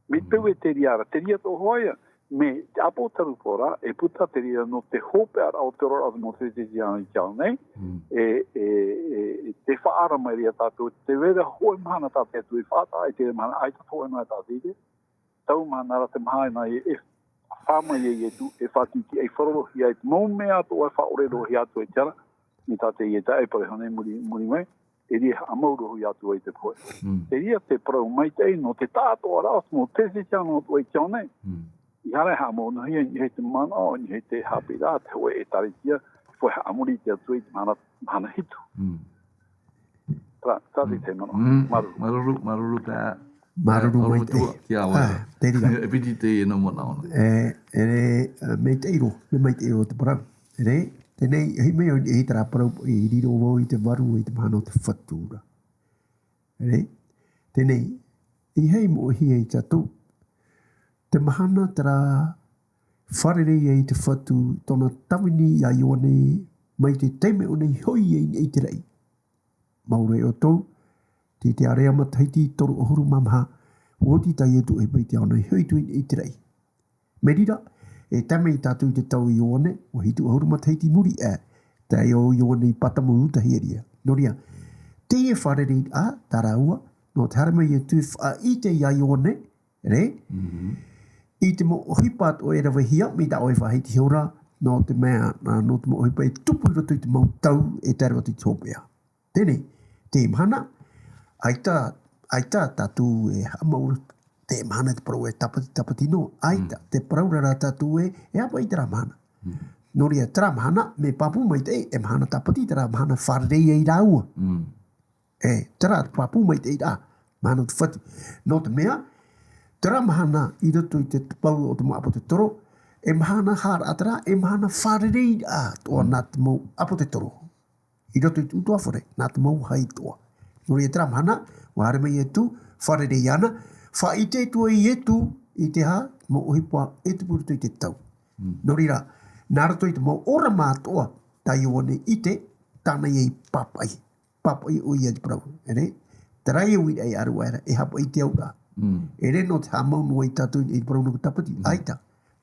Me Mm. tau e terā ra, terā tō hoʻi ia, me te ʻĀpōtarupo ra, e puta terā nō te hopeʻaraʻa o te oraraʻa o te mau Kerisetiano i te ao nei, Mm. e, e, e, e te faʻaara mai ra ia tātou, tē vai ra hōʻē mahana tā te Atua i faʻataʻa, e terā mahana ʻaita hōʻē mahana tā te ʻite, taua mahana ra te mahana e, e fā mai ai Ietu, e faʻatītīʻai faʻaroʻohia ai te mau mea atoʻa e faʻaʻore roa hia atu e te ara, mai tā teie taeaʻe i parau nei muri, muri mai, terā e haʻamau roa hia atu ai te pohe. Mm. Terā te parau maitaʻi nō te tāʻātoʻaraʻa o te mau Kerisetiano atoʻa i te ao nei. Mm. ʻEiaha e haʻamau noa hia i niʻa i te manaʻo, i niʻa i te haʻapiʻiraʻa, te hōʻē ʻĒtārētia, pohe haʻamori i te Atua i te mahana, mahana hitu. Mm. Terā, terā te Mm. manaʻo. Mm. Māuruuru. Māuruuru, māuruuru tā. Māuruuru Ā, maitaʻi. Orometua, kia ora. Ā, te reira. E piti teie nō manaʻo nei. E, e, e, maitaʻi roa, mea maitaʻi roa te parau. E, teie nei, ʻeiaha mai au i terā parau, i riro vau i te varu, i te mahana o te Fatu ra. E, teie nei, ʻeiaha i moʻehia ia tātou. Te mahana terā fārerei ai te Fatu, tōna tāvini ia Ioane, mai te taime ʻōna i hoʻi ai i te raʻi. Mau ra ʻoutou, tei te ārea matahiti toru ʻahuru mā maha, ʻua oti tā Ietu ʻohipa i te ao nei, hoʻi atu i te raʻi. Mai reira, e tae mai tātou i te tau o Ioane, ʻua hitu ʻahuru matahiti i muri aʻe, tae o Ioane i pātamu i Utahiria. Nō reira, teie fārereiraʻa, tā rāua, nō te haere mai Ietu e faʻaʻite ia Ioane, re? Mhm. I te mau ʻohipa atoʻa e ravehia, mai tā ʻoe e faʻahiti iho ra, nō te mea, nā, nō te mau ʻohipa e tupu i roto i te mau tau e tae roa atu i te hopeʻa. Teie nei, te mahana, ʻaita, ʻaita tātou e haʻamau, te mahana te parau e tāpati, tāpati noa, ʻaita, Mm. te parau ra rā tātou e, e ʻāvaʻe i terā mahana. Mm. Nō reira, terā mahana, mea pāpū maitaʻi, e mahana tāpati, terā mahana fārerei ai rāua. Mm. E, terā pāpū maitaʻi ra, mahana o te Fatu. Nō te mea, terā mahana i roto i te pau o te mau ʻāpōsetolo, e mahana hara terā, e mahana fārereiraʻa atoʻa Mm. nā te mau ʻāpōsetolo. I roto i te ʻutuāfare, nā te mau vāhi atoʻa. Nō reira terā mahana, ʻua haere mai Ietu, fārerei ana, faʻaʻite atu ai Ietu, i te aha, mau ʻohipa e tupu i roto i te tau. Mm. Nō reira, nā roto i te mau ʻōrama atoʻa, tā Ioane i ʻite, tāna ia i pāpaʻi. Pāpaʻi ʻoia i te parau. E rē, terā ia uiraʻa e ʻaruʻa ra, e haʻapaʻo i te auraʻa. Mm. E rē nō te haʻamau noa ia tātou i te parau nō te tāpati, Mm. ʻaita.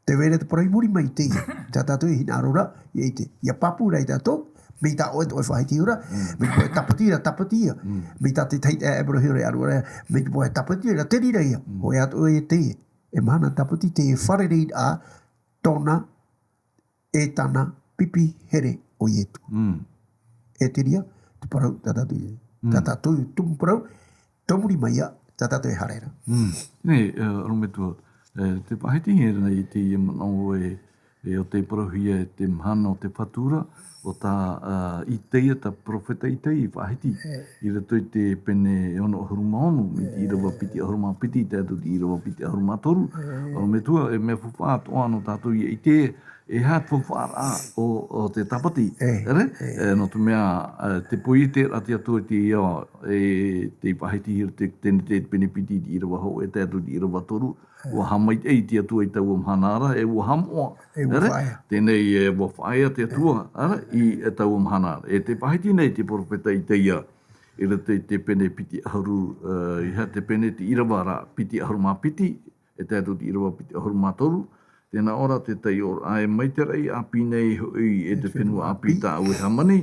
Tē vai ra te parau i muri mai teie. Tā tātou e hinaʻaro ra, ʻia ʻite. ʻIa pāpū ra ia tātou, mai tā ʻoe tō ʻoe e faʻahiti iho ra, Mm. mai te pohe tāpati ra, tāpati ia. Mm. Mai tā te tahi, e, e parau iho ra, e ʻaruʻa ra, mai te pohe tāpati ra, te reira ia. Mm. Hōʻē atoʻa ia teie. E mahana tāpati teie fārereiraʻa tōna e tāna pipi here ʻo Ietu. Mm. E te reira, te parau tā tātou i, tā tātou i tumu parau, tō muri mai ia, tā tātou e haere ra. Nei, ʻorometua, te faʻahiti hia nei i teie manaʻo e, e ʻo tei parauhia e te mahana o te Fatu ra, ʻo tā, ā, Itaia, tā peropheta Itaia i faʻahiti. I roto i te pene e ono ʻahuru mā ono, mai te ʻīrava piti ʻahuru mā piti, tae atu i te ʻīrava piti ʻahuru mā toru. ʻOrometua, e mea faufaʻa atoʻa nō tātou ia ʻite, e aha te faufaʻaraʻa o, o te tāpati. Ere? E, nō te mea, e, te poiete ra te Atua i te ia, e, tei faʻahiti hia te, te, te pene piti i te ʻīrava hōʻē, tae atu i te ʻīrava toru, ʻua haʻamaitaʻi te Atua i taua mahana ra, e ʻua haʻamoʻa. E ʻua faʻaea. Teie nei, e, ʻua faʻaea te Atua, ere, i, e, taua mahana ra. E tē faʻahiti nei te peropheta Itaia, i roto i te pene piti ʻahuru, e, e aha te pene, te ʻīrava ra piti ʻahuru mā piti, e tae atu i te ʻīrava piti ʻahuru mā toru, tē nā ʻō ra te taiʻoraʻa, e mai te raʻi ʻāpī nei hoʻi, e te fenua ʻāpī tāʻu e hāmani,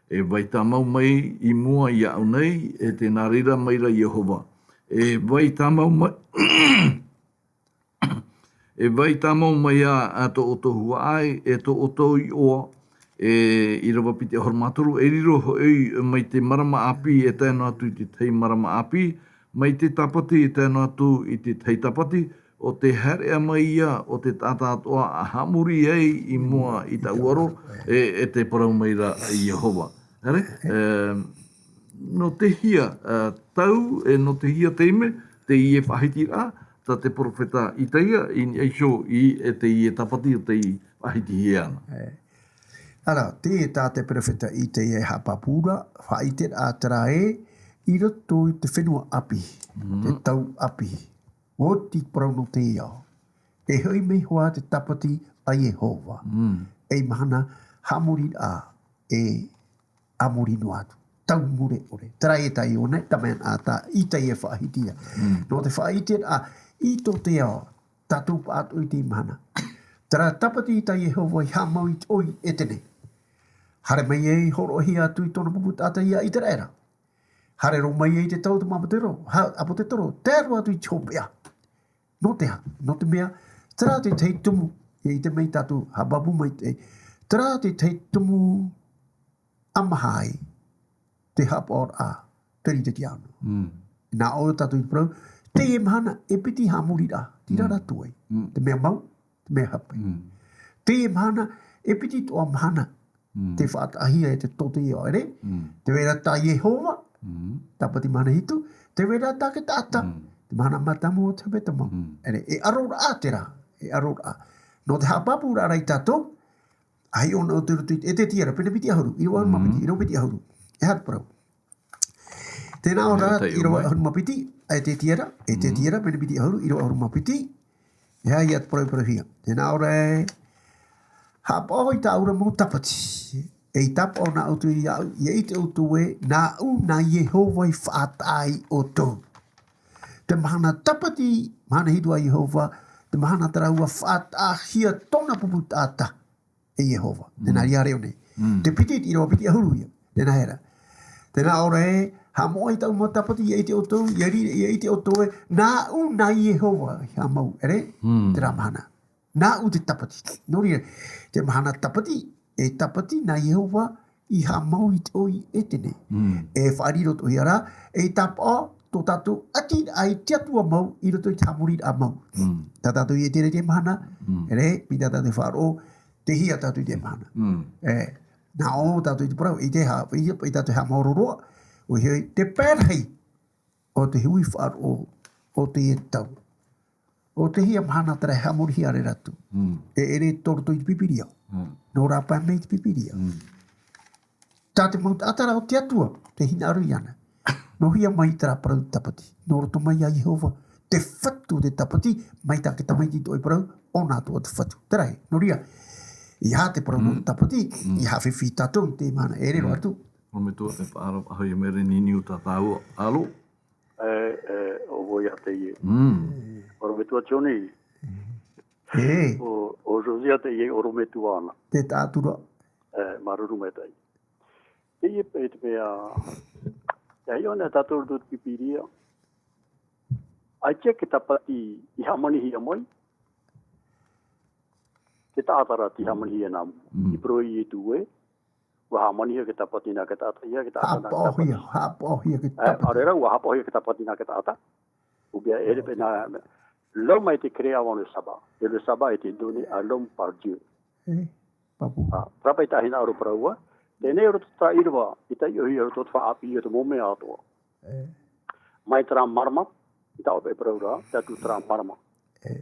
e vai tāmau mai i mua iāʻu nei, e tē nā reira mai ra Iehova. E vai tāmau mai, e vai tāmau mai ā, ā tō ʻoutou huaʻai, e tō ʻoutou iʻoa, e ʻīrava piti ʻahuru mā toru, e riro hoʻi mai te marama ʻāpī, e tae noa atu i te tahi marama ʻāpī, mai te tāpati, e tae noa atu i te tahi tāpati, ʻo te haereʻa mai ia o te taʻata atoʻa ʻa haʻamori ai i mua i tāʻu aro, e, e tē parau mai ra Iehova. Ere? E, nō te hia, e, tau, e, nō te hia taime, teie faʻahitiraʻa, tā te peropheta Itaia, i niʻa iho i, e, teie tāpati ʻo tei faʻahitihia ana. E. Ara, teie tā te peropheta Itaia e haʻapāpū ra, faʻaʻiteraʻa terā ē, i roto i te fenua ʻāpī, te tau ʻāpī, ʻoti parau nō te ao. E hoʻi mai hoʻi te tāpati a Iehova. Ei mahana haʻamoriraʻa, e ʻāmori noa atu. Tau mure ʻore. Terā e taiʻo nei, tā mea nā tā Itaia e faʻahiti ra. Nō te faʻaʻiteraʻa, i tō te ao, tātou pāʻatoʻa i teie mahana. Terā tāpati tā Iehova i haʻamau i te ʻoi Etene. Haere mai ai, hōroʻahia atu i tōna pupu taʻata ia ʻĪteraʻera. Haere roa mai ai te tau o te mau ʻāpōsetolo, ha-, ʻāpōsetolo, tae roa atu i te hopeʻa. Nō te aha? Nō te mea, terā te tahi tumu, e ʻite mai tātou, haʻapāpū mai te, terā te tahi tumu ʻa maha ai te haʻapaʻoraʻa, te rite te ano. Nā ʻō tātou i te parau, teie mahana e piti haʻamoriraʻa, terā rā tuai. Te mea mau, te mea hape. Teie mahana e piti atoʻa mahana, tē faʻataʻahia e te tōtaiao, ere? Tē vai ra tā Iehova, tāpati mahana hitu, tē vai ra tā te taʻata, te mahana mātāmua o te hepetoma. Ere, e ʻaroraʻa terā, e ʻaroraʻa. Nō te haʻapāpūraʻa ra ia tātou, ʻa hiʻo na ʻoutou i roto i te Ezekiela, pene piti ʻahuru, ʻīrava ʻahuru mā piti, ʻīrava piti ʻahuru. E aha te parau? Tē nā ʻō ra, ʻīrava ʻahuru mā piti, ʻa Ezekiela, Ezekiela, pene piti ʻahuru, ʻīrava ʻahuru mā piti. E aha ia te parau i parauhia? Tē nā ʻō ra ē, haʻapaʻo i tāʻu ra mau tāpati. E i tāpaʻo na ʻoutou iāʻu, ia ʻite ʻoutou ē, nāʻu na Iehova i faʻataʻa ia ʻoutou. Te mahana tāpati, mahana hitu a Iehova, te mahana terā ʻua faʻataʻahia tōna pupu taʻata e Iehova. Tē nā reira ʻō nei. Te piti, ʻīrava piti ʻahuru ia. Tē nā reira. Tē nā ʻō ra ē, haʻamoʻa i tāʻu mau tāpati, ia ʻite ʻoutou, ia ri-, ia ʻite ʻoutou ē, nāʻu na Iehova i haʻamau, ere? Terā mahana. Nāʻu te tāpati. Nō reira, te mahana tāpati, e tāpati na Iehova i haʻamau i te ʻoi Etene. E faʻariro atoʻa ra, e tāpaʻo tō tātou ʻati i te Atua mau, i roto i te haʻamoriraʻa mau. Tā tātou i ʻite ra i teie mahana, ere, mai tā tātou faʻaroʻo, tei hea tātou i teie mahana. E, nā ʻō tātou i te parau, i te ha-, i, i tātou haʻamaoroʻa, ʻoia hoʻi, te pae rahi o te hui faʻaroʻo o teie tau. ʻO tei hea mahana terā e haʻamorihia ra atu. E ʻere tō roto i te Pīpīria. Nō rāpae mai te Pīpīria. Tā te mau taʻata ra o te Atua, tē hinaʻaro iāna. Nō hea mai terā parau tāpati. Nō roto mai iā Iehova, te Fatu te tāpati, mai tā te tamaiti i te ʻoe parau, ʻōna atoʻa te Fatu. Terā ē, nō reira, e aha te parau nō te tāpati, e aha fifi tātou i teie mahana, e riro atu. Nō metua te faʻaroʻo, ʻahu ia mere niniu tā tāua, alo? E, e, ʻo vau ia teie. ʻOrometua Johnny. E. ʻO, ʻo Josiah teie ʻorometua ana. Te taʻatura. E, māuruuru maitaʻi. Teie paʻi te mea, e hiʻo na tātou i te Pīpīria. ʻAita te tāpati i hāmanihia mai. Te taʻata ra tei hāmanihia nā mua. I parau Ietu ē. ʻUa haʻamanihia te tāpati nā te taʻata, ʻeiaha te taʻata nā te tāpati. Haʻapaʻohia, haʻapaʻohia te tāpati. Ā, ʻaore rā, ʻua haʻapaʻohia te tāpati nā te taʻata. Ou mea, e rere pē nā, l'homme a été créé avant le sabbat. Et le sabbat a été donné à l'homme par Dieu. E, pāpū. Ā, terā paʻi tā hinaʻaro parau ā. Teie nei roto i terā ʻīrava, i taiʻohia roto i te faʻaʻāpī i te mau mea atoʻa. E. Mai terā marama, i taʻo paʻi parau ra, tae atu terā marama. E.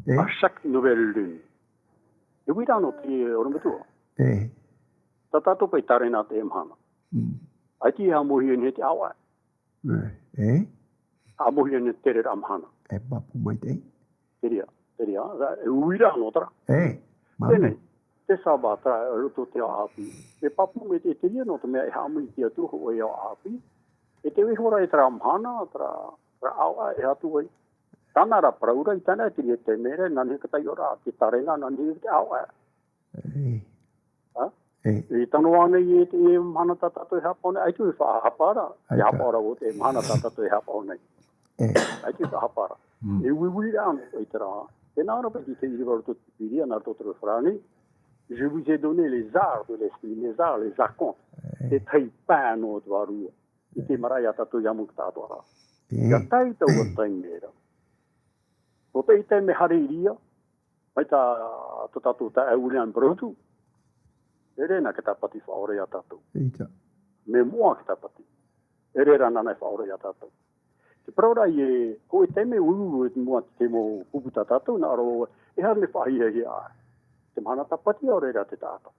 E. À chaque nouvelle lune. E uira noa te orometua. E. Tā tātou paʻi tārena teie mahana. Mm. ʻAita e haʻamauhia nei te ʻāvaʻe. E. E. Haʻamauhia nei te tereraʻa mahana. E pāpū maitaʻi. Te reira, te reira, e uira noa terā. E. Māuruuru. Teie nei, te sabbat terā, roto i te ao ʻāpī. E pāpū maitaʻi te reira nō te mea e haʻamori te Atua hōʻē ao ʻāpī. E tē vai iho ra i terā mahana, terā, terā ʻāvaʻe e atu ai. Tāna rā parau ra, i tāna e te reira te mea ra, nā niʻa i te taiʻoraʻa, te tārena, nā niʻa i te ʻāvaʻe. E. Ā? E. E tano ānei e te, e mahana tā tātou e haʻapaʻo nei, ʻaita e faʻahapa ra, e ʻaita. Haʻapaʻo ra o te mahana tā tātou e haʻapaʻo nei. E. ʻAita e faʻahapa ra. Mm. E uiui ra ānei, i terā. Tēnā rā paʻi te ʻīrava roto i te Pīpīria, nā roto i te Farāni. Je vous ai donné les arts de l'esprit, les arts, les archontes. E. Te tahi pain nō te Vārua. I te marae ia tātou ia mau ki tātou ra. E. Ia tae i taua taime ra. Ko te taime haere i reira, mai tā, tō tātou taeaʻe William Burroughs, e rere nā te tāpati faʻaora ia tātou. ʻEita. Mea moʻa te tāpati. E rere nāna e faʻaora ia tātou. Te parau ra e, hōʻē taime uiui i mua i te mau pupu tā tātou, nā ʻō ra, e haere nei faʻahiahia aʻe. Te mahana tāpati ʻaore rā te taʻata.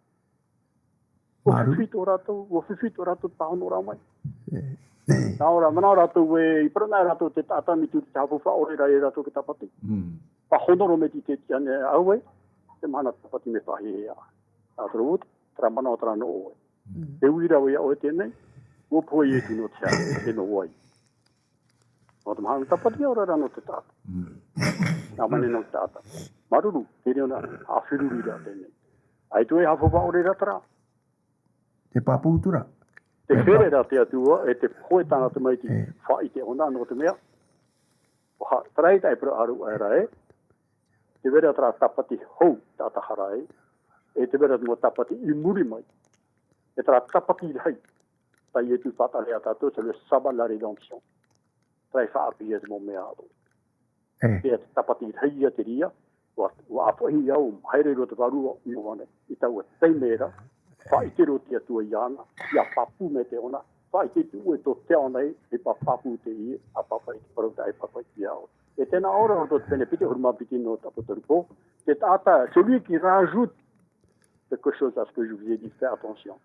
ʻUa māuruuru. Fifi tō rātou, ʻua fifi tō rātou pāhono ra mai. E, e. Nā ʻō ra, manaʻo rātou e, i parau nei rātou te taʻata mai te hau faʻaora ra e rātou te tāpati. Mm. Pāhono ra mai te, te, te, ane, ʻaore, te mahana tāpati mea faʻahiahia. Nā te reira, terā manaʻo terā nō ʻoe. Mm. E uira vau ia ʻoe teie nei, ʻua pohe Ietu nō te aha, e nō vai. Nō te mahana tāpati ʻaore rā nō te taʻata. Mm. Nā mana nō te taʻata. Māuruuru, te reira, haʻafiruri ra teie nei. ʻAita e haʻafaufaʻa ʻore ra terā. Te pāpū atu ra. Te fērerā te Atua, e te pohe tāna tamaiti, e. Faʻaʻite ʻōna nō te mea. ʻUa ha-, terā e tae parau ʻaru aʻera e. Tē vai ra terā tāpati hou, taʻata hara e. E tē vai ra te mau tāpati i muri mai. E terā tāpati rahi. Tā Ietu faʻatere ia tātou, c'est le sabbat de la rédemption. Terā e faʻaʻāpī ia te mau mea atoʻa. E. Te tāpati rahi ia te reira, ʻua, ʻua ʻāfaʻi au, haere roa te Vārua Ioane, i taua taime ra, faʻaʻite roa te Atua iāna, ʻia pāpū mai te ʻona, faʻaʻite atu ʻoe tō te ao nei, e pā-, pāpū teie, ʻa pāpaʻi te parau tā e pāpaʻi ia ʻoe. E tēnā ʻō ra, roto i te pene piti ʻahuru mā piti nō te ʻApotarupo, te taʻata, celui qui rajoute quelque chose à ce que je vous ai dit, faites attention.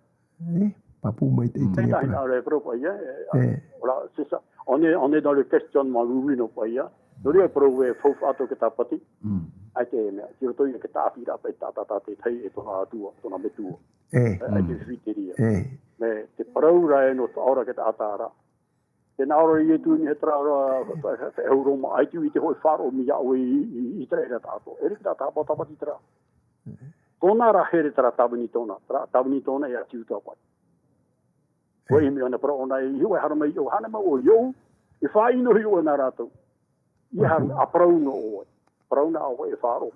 E, pāpū maitaʻi te reira. Tētahi nā reira e parau paʻi, e, e, voilà, c'est ça. On est, on est dans le questionnement, oui, oui, nō paʻi. Nō reira e parau e faufaʻa atu te tāpati. Mm. ʻAita e mea, tei roto ia te tāʻatiraʻa paʻi tā, tā, tā te tahi e tōna Atua, tōna Metua. E. E, ʻaita e fifi te reira. E. Mea, te parau ra e nō te faʻaora te taʻata ra. Tēnā ʻō ra Ietu nei he terā ra, fe-, fe-, feʻauhau Roma, ʻaita i te hōʻē faʻaroʻo mai iā ʻoe i, i, i terā ra tātou. E riro te taʻata haʻapaʻo tāpati terā. Tōna ra here terā tāvini tōna, terā tāvini tōna e ʻati uta paʻi. ʻUa ʻimi ana parau ʻōna e, i ʻoe haere mai, ʻo haere mai ʻoe iāʻu, e faʻaʻino iho ʻoe nā rātou. ʻIa haere, ʻa parau noa ʻoe. Parau na ʻoe e faʻaroʻo.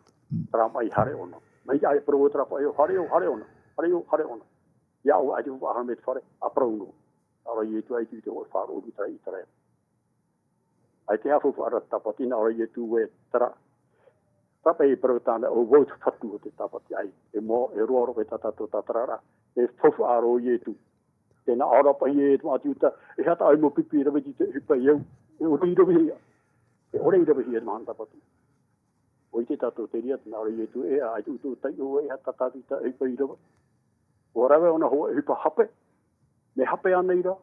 Terā maʻi haere ʻōna. Mai ʻae parau terā paʻi, haere ʻō, haere ʻōna. Haere ʻō, haere ʻōna. Iā ʻoe, ʻaita e faʻahaere mai te fare, ʻa parau noa. ʻAore Ietu, ʻaita i te hōʻē faʻaroʻo i terā, i terā. ʻAita e haʻafaufaʻa ra te tāpati nā ʻō ra Ietu e terā. Tāpati e parau tāna, ʻo vau te Fatu o te tāpati ai. E mo-, e roa roa e tā tātou tātararaʻa. E faufaʻa roa Ietu. Tēnā ʻō ra paʻi e te mau ʻati uta, e aha tā ʻoe mau pipi i rave i te ʻohipa iāʻu. E ʻore i ravehia. E ʻore i ravehia te mahana tāpati. ʻUa ʻite tātou te reira, tēnā ʻō ra Ietu e, ʻaita ʻoutou e taiʻo e aha tā tātou i te ʻohipa i rave. ʻUa rave ʻōna hōʻē ʻohipa hape. Mea hape ānei rā.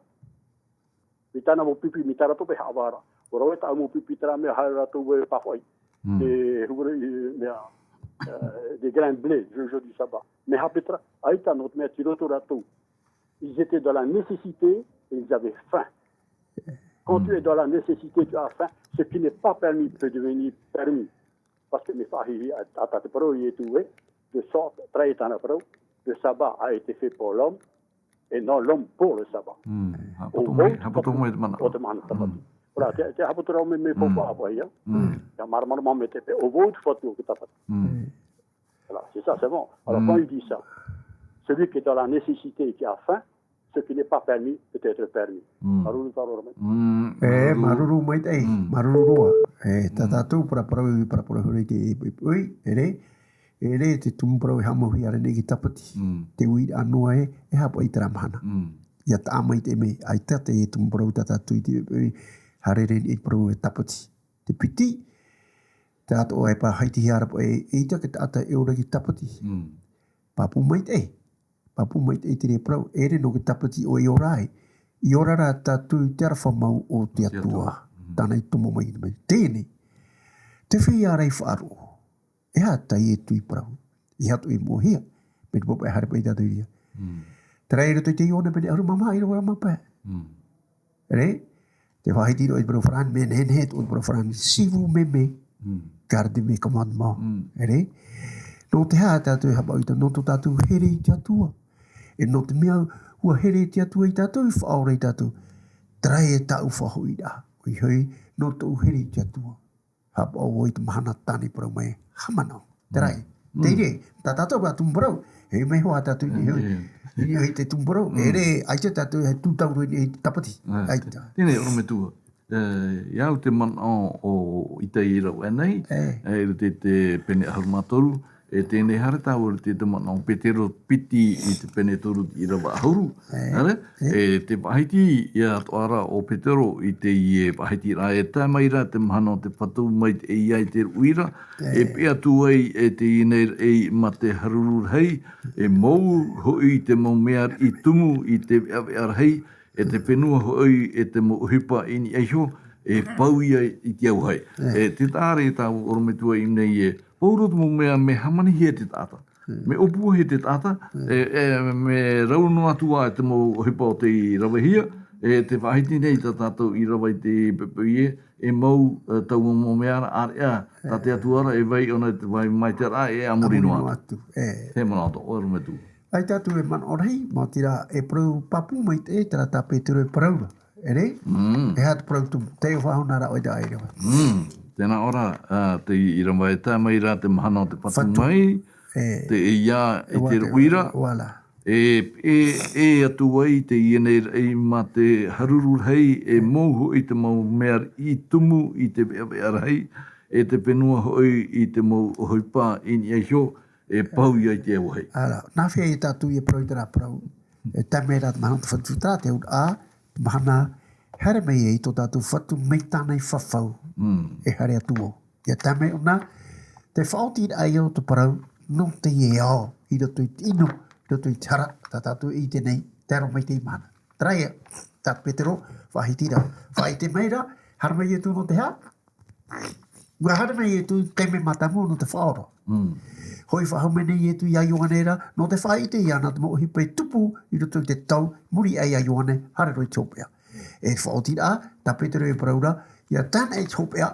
I tāna mau pipi, mai tā rātou paʻi haʻavā ra. ʻUa rave tāʻu mau pipi terā mea haere rātou e pāhoʻi. Mm. Te huru i mea, eh, des grains de blé, le jour du sabbat. Mea hape terā, ʻaita nō te mea tei roto rātou. Ils étaient dans la nécessité et ils avaient faim. Quand tu es dans la nécessité, tu as faim. Ce qui n'est pas permis peut devenir permis. Parce que mea faʻahiahia, ʻa, ʻa, ʻa te parau Ietu e, de sorte, terā e tāna parau, le sabbat a été fait pour l'homme, et non l'homme pour le sabbat. Mm. ʻO vau te Fatu o te mahana tāpati. Mm. Ora, te, te haʻaputu ra mea, mea faufaʻa paʻi ia. Mm. Ia māramarama mai te peu, ʻo vau te Fatu o te tāpati. Mm. Voilà, c'est ça, c'est bon. Alors, quand il dit ça, Celui qui est dans la nécessité et qui a faim, ce qui n'est pas permis peut être permis. Māuruuru, tārua mai. E, māuruuru maitaʻi, māuruuru roa. E, tā tātou parau, parau, parau, ʻere, ʻere te tumu parau e haʻamauhia ra nei i te tāpati. Te uiraʻa noa ē, e haʻapaʻo i terā mahana. ʻIa taʻa maitaʻi mai, ʻaita te tumu parau tā tātou i te, e, haere nei i te parau e tāpati. Te piti, tā atoʻa e faʻahitihia ra paʻi, e, ʻeita te taʻata e ora i te tāpati. Pāpū maitaʻi. Pāpū maitaʻi te reira parau, ʻere nō te tāpati ʻoe i ora ai. I ora ra tātou i te aroha mau o te Atua. Tāna i tomo mai mai. Teie nei. Te feiā ra i faʻaroʻo. E aha tā Ietu i parau? E aha tō i mōhia? Mea te pāpaʻi haere paʻi tātou i reira. Terā i roto i te Ioane pene ʻahuru mā maha, ʻīrava mā pae. ʻEre, te faʻahiti roa i te parau farāni, mea nehenehe tō te parau farāni, si vous m'aimez, gardez mes commandements. ʻEre, nō te aha tātou e haʻapaʻo i te, nō tō tātou here i te Atua. E nō te mea ʻua here te Atua ia tātou, i faʻaora ia tātou. Terā e tāʻu faʻahoʻiraʻa. ʻOia hoʻi, nō tōʻu here i te Atua. Haʻapaʻo vau i te mahana tāna i parau mai, haʻamanaʻo. Terā ē. Te reira, tā tātou rā tumu parau. E mea hoʻi tātou i niʻa i te tumu parau. ʻEre, ʻaita tātou e tūtau roa i niʻa i te tāpati. ʻAita. Teie nei, ʻorometua. E, ʻia au te manaʻo o ʻĪtaira ʻoe nei. E, i roto i te pene ʻahuru mā toru. E teie nei haere tāua i te manaʻo o Petero piti i te pene toru ʻīrava ʻahuru. ʻEre, e te faʻahiti ia atoʻa ra o Petero i teie faʻahitiraʻa e tae mai ra te mahana o te fatu maitaʻi i te ruʻi ra, e peʻe atu ai e teie nei raʻi mā te haruru rahi, e mou hoʻi te mau mea riʻi tumu i te veʻaveʻa rahi, e te fenua hoʻi e te mau ʻohipa i niʻa iho, e pau ia i te auahi. E te taʻata e tāua ʻorometua i nei e, pauroa te mau mea mea hāmanihia e te taʻata. Mea ʻōpuahia e te taʻata, e, e, mea rau noa atu ā te mau ʻohipa o tei ravehia, e te faʻahiti nei tā tātou i rave i te poʻipoʻi ē, e mau, e, taua mau mea ra, ʻāreʻa, tā te Atua ra, e vai ʻōna i te vai mai te raʻa, e a muri noa atu. E manaʻo atoʻa, ʻorometua. ʻAita tātou e manaʻo rahi, maoti rā, e parau pāpū maitaʻi, terā tā Petero e parau ra. ʻEre? E aha te parau tumu, te faʻahou nā rā ʻoe i te ʻāreʻa. Tēnā ʻō ra, ā, te ʻīrava e tae mai ra te mahana o te fatu mai, te ʻeiā i te ruʻi ra. E, e, e atu ai teie nei raʻi mā te haruru rahi, e mou hoʻi te mau mea riʻi tumu i te veʻaveʻa rahi, e te fenua hoʻi i te mau ʻohipa i niʻa iho, e pau ia i te auahi. Ara, nā hea ia tātou e parau i terā parau? E tae mai ra te mahana o te fatu, terā te auraʻa, te mahana, haere mai ai tō tātou Fatu mai tāna i fafau, e haere atu vau. ʻIa tae mai ʻōna, te faʻaotiraʻa ia o te parau, nō teie ao, i roto i te ʻino, i roto i te hara, tā tātou e ʻite nei, tae roa mai i teie mahana. Terā ia, tā Petero, faʻahiti ra, faʻaʻite mai ra, haere mai Ietu nō te aha? ʻUa haere mai Ietu i te taime mātāmua nō te faʻaora. Hoʻi faʻahou mai nei Ietu ia Ioane ra, nō te faʻaʻite iāna te mau ʻohipa e tupu i roto i te tau, muri aʻe ia Ioane, haere roa i te hopeʻa. E faʻaotiraʻa, tā Petero e parau ra, ʻia tae noa i te hopeʻa,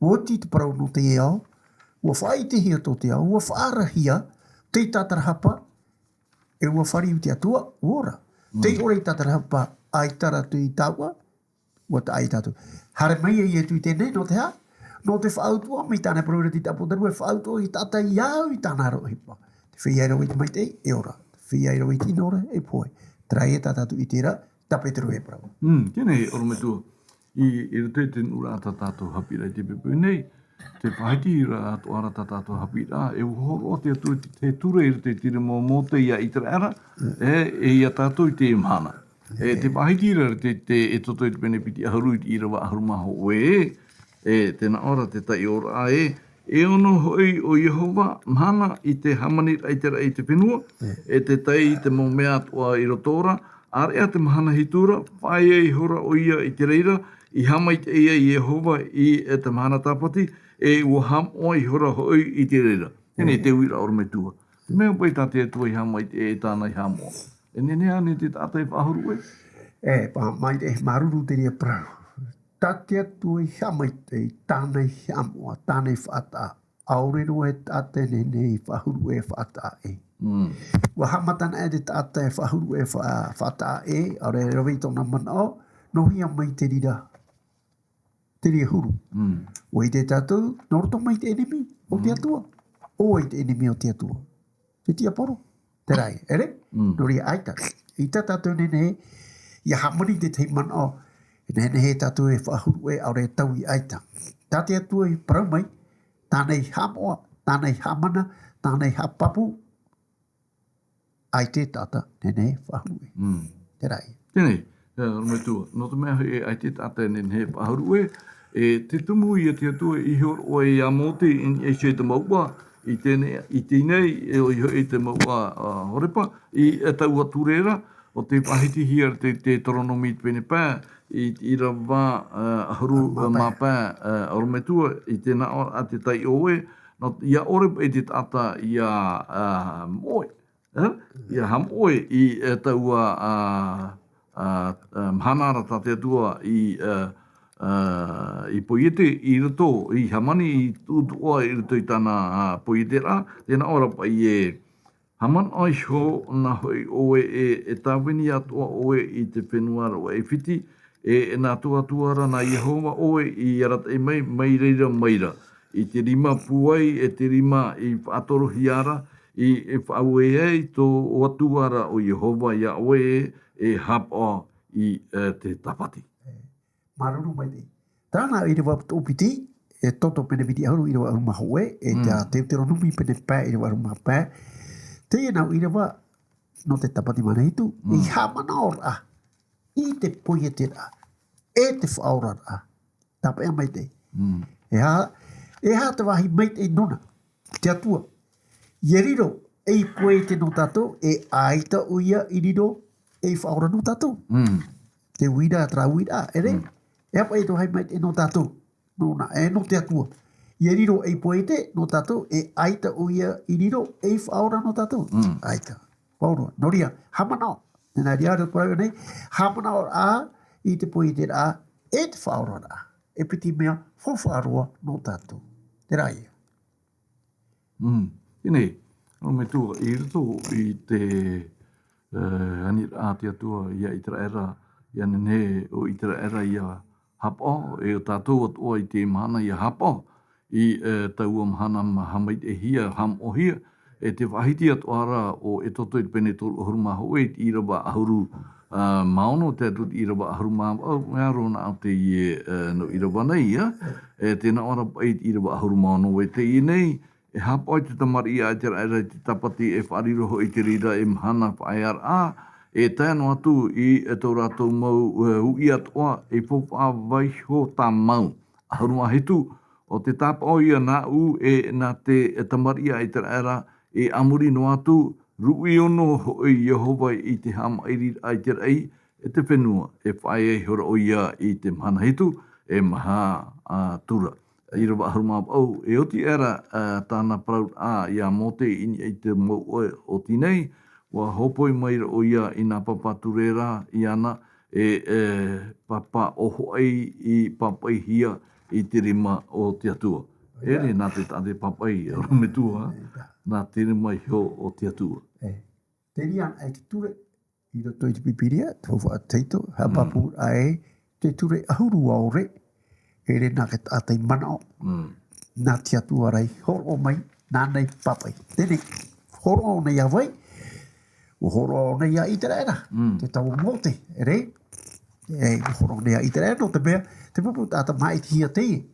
ʻua oti te parau nō teie ao, ʻua faʻaʻitehia tō te ao, ʻua faʻaarahia, tei tātarahapa, e ʻua fāriu te Atua, ʻua ora. Tei ʻore i tātarahapa, ʻaita rātou i taua, ʻua taʻa ia tātou. Haere mai ia Ietu i teie nei, nō te aha? Nō te faʻautuʻa mai tāna e parau ra te ʻāpōsetolo, e faʻautuʻa i te taʻata ʻia au i tāna ra ʻohipa. Te feiā e rave i te maitaʻi, e ora. Te feiā e rave i te ʻino ra, e pohe. Terā ia tā tātou i ʻite ra, tā Petero e parau. Mm, teie nei, ʻorometua. I, i roto i te nuʻuraʻa tā tātou haʻapiʻiraʻa i te poʻipoʻi nei, te faʻahiti ra atoʻa ra tā tātou haʻapiʻiraʻa, e ʻua hōroʻa te Atua i te ture i roto i te rima o Mōte ia ʻĪteraʻera, e, e ia tātou i teie mahana. E, te faʻahiti ra te, te, e toto i te pene piti ʻahuru i te ʻīrava ʻahuru mā hōʻē, e, tēnā ʻō ra te taiʻoraʻa ē, e ono hoʻi ʻo Iehova mahana i te hāmaniraʻa i te raʻi i te fenua, e te tai i te mau mea atoʻa i roto ra, ʻāreʻa te mahana hitu ra, faʻaea ihora ʻoia i te reira, i haʻamaitaʻi ai Iehova i, e te mahana tāpati, e ʻua haʻamoʻa ihora hoʻi i te reira. Teie nei te uiraʻa ʻorometua. Te mea paʻi tā te Atua i haʻamaitaʻi e tāna i haʻamoʻa. E nehenehe ānei te taʻata e faʻahuru ē? E, pa-, mai te, māuruuru te reira parau. Tā te Atua i haʻamaitaʻi, tāna i haʻamoʻa, tāna i faʻataʻa. ʻAore roa e taʻata e nehenehe i faʻahuru e faʻataʻa ē. Mm. ʻUa haʻamata ana e te taʻata e faʻahuru e fa-, faʻataʻa ē, ʻaore e rave i tōna manaʻo, nō hea mai te reira. Te reira huru. Mm. ʻUa ʻite tātou, nō roto mai te ʻenemi o te Atua. ʻO vai te ʻenemi o te Atua? Te tiaporo. Terā ia, ʻere? Mm. Nō reira ʻaita. ʻAita tātou e nehenehe, ʻia hāmani i te tahi manaʻo, e nehenehe tātou e faʻahuru ʻē, ʻaore e taui ʻaita. Tā te Atua i parau mai, tāna i haʻamoʻa, tāna i haʻamana, tāna i haʻapāpū, ʻaita e taʻata, nehenehe e faʻahuru ʻē. Mm. Terā ia. Teie nei, e, ʻorometua, nō te mea hoʻi, ʻaita e taʻata e nehenehe e faʻahuru ʻē, e te tumu ia te Atua i hōroʻa ia Mōte i niʻa iho i te mouʻa, i teie nei, i teie nei, e ʻoia hoʻi te mouʻa, a, Horepa, i, e taua ture ra, ʻo tei faʻahitihia ra te, te Teuteronome i te pene pae, i, i te ʻīrava, e, ʻahuru mā pae, e, ʻorometua, i te nā ʻō ra te taiʻo ē, nō, ʻia ʻore paʻi te taʻata ʻia, a, moʻe, e? ʻIa haʻamoʻe i, e, taua, a, a, a, mahana ra tā te Atua i, e, e, i poiete i roto, i hāmani i tuʻutuʻua i roto i tāna, a, poieteraʻa, tē nā ʻō ra paʻi e haʻamanaʻo iho nā hoʻi ʻoe e, e tāvini atoʻa ʻoe i te fenua ra ʻo ʻAifiti, e, e nā tō Atua ra nā Iehova ʻoe i arataʻi mai, mai reira mai ra. I te rima pūai, e te rima i faʻatorohia ra, i, e faʻaue ai tō Atua ra ʻo Iehova ia ʻoe e, e haʻapaʻo i, e, te tāpati. Māuruuru maitaʻi. Terā nā ʻīrava toʻopiti, e Toto pene piti ʻahuru, ʻīrava ʻahuru mā hōʻē, e te, mm, Teuteronome pene pae, ʻīrava ʻahuru mā pae. Teie nā ʻīrava nō te tāpati mahana hitu, mm, i haʻamanaʻoraʻa i te poieteraʻa, e te faʻaoraraʻa. Tāpeʻa maitaʻi. Mm. E aha, e aha te vāhi maitaʻi nōna te Atua. ʻIa riro ei poiete nō tātou, e ʻaita ʻoia i riro ei faʻaora nō tātou. Mm. Te uiraʻa, terā uiraʻa, ʻere? Mm. E aha paʻi te vāhi maitaʻi nō tātou, nōna, e nō te Atua. ʻIa riro ei poiete nō tātou, e ʻaita ʻoia i riro ei faʻaora nō tātou. Mm. ʻAita. Faʻaroa. Nō reira, haʻamanaʻo. Nā reira, te parau nei, haʻamanaʻoraʻa i te poieteraʻa, e te faʻaoraraʻa. E piti mea faufaʻa roa nō tātou. Terā ia. Mm. Teie nei, ʻorometua, i roto i te, e, aniraʻa a te Atua ia ʻĪteraʻera, ʻia nehenehe ʻo ʻĪteraʻera ʻia haʻapaʻo, e ʻo tātou atoʻa i teie mahana ʻia haʻapaʻo i, e, taua mahana ma-, haʻamaitaʻihia, haʻamoʻohia, e te faʻahiti atoʻa ra ʻo ʻEtoto i te pene toru ʻahuru mā hōʻē, i te ʻīrava ʻahuru, a, mā ono, tae atu i te ʻīrava ʻahuru mā vaʻu, e aro nā ʻō teie, e, nō ʻīrava nei, ia. E tē nā ʻō ra paʻi i te ʻīrava ʻahuru mā ono, e teie nei, e haʻapaʻo te tamariʻi a ʻĪteraʻera i te tāpati, e faʻariro hoʻi te reira ei mahana faʻaearaʻa, e tae noa atu i, e tō rātou mau, e, uʻi atoʻa, e faufaʻa vaiho tāmau. ʻAhuru mā hitu, ʻo te tāpaʻo ia nāʻu e nā te, e tamariʻi a ʻĪteraʻera, e a muri noa atu, ruʻi ono hoʻi Iehova i te haʻamaʻiriraʻa i te raʻi, e te fenua, e faʻaea ihora ʻoia i te mahana hitu, e maha, a, tura. ʻĪrava ʻahuru mā vaʻu, e oti aʻera, a, tāna parauraʻa ia Mōte i niʻa i te mouʻa oti nei, ʻua hōpoi mai ra ʻoia i nā papa ture ra iāna, e, e, papa ʻōfaʻi i pāpaʻihia i te rima o te Atua. ʻEre nā te taʻata e pāpaʻi, ʻorometua, nā te rima iho o te Atua. E. Te reira anaʻe te ture, i roto i te Pīpīria, te faufaʻa tahito, haʻapāpūraʻa ē, te ture ʻahuru ʻaore, ʻere nā te taʻata i manaʻo, mm, nā te Atua ra i hōroʻa mai, nāna i pāpaʻi. Teie nei, hōroʻa ʻōna ia vai, ʻua hōroʻa ʻōna ia ʻĪteraʻera, mm, te taua Mōte, ʻere? E, ʻua hōroʻa ʻōna ia ʻĪteraʻera, nō te mea, te pupu taʻata māʻitihia teie.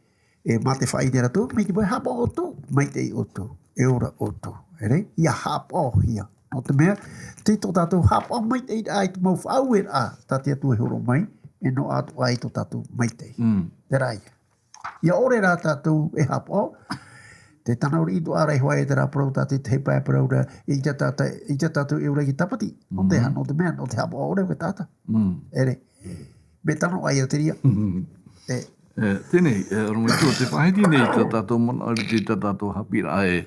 E mā te faʻaʻite rātou, mai te mea haʻapaʻo ʻoutou, maitaʻi ʻoutou, e ora ʻoutou, ʻere? ʻIa haʻapaʻohia. Nō te mea, tei tō tātou haʻapaʻo maitaʻiraʻa i te mau faʻaueraʻa, tā te Atua e hōroʻa mai, e noaʻa atoʻa ai tō tātou maitaʻi. Mm. Terā ia. ʻIa ʻore rā tātou e haʻapaʻo, te tano riʻi atoʻa ra e hoa e terā parau tā te tahi pae parau ra, ʻaita tātou, ʻaita tātou e ora i te tāpati. Nō te aha, mm, nō te mea, nō te haʻapaʻo ʻore o te taʻata. Mm. ʻEre. Mea tano ʻaita te reira. Mm. E. E, teie nei, e, ʻorometua, te faʻahiti nei tā tātou manaʻo i roto i tā tātou haʻapiʻiraʻa ē.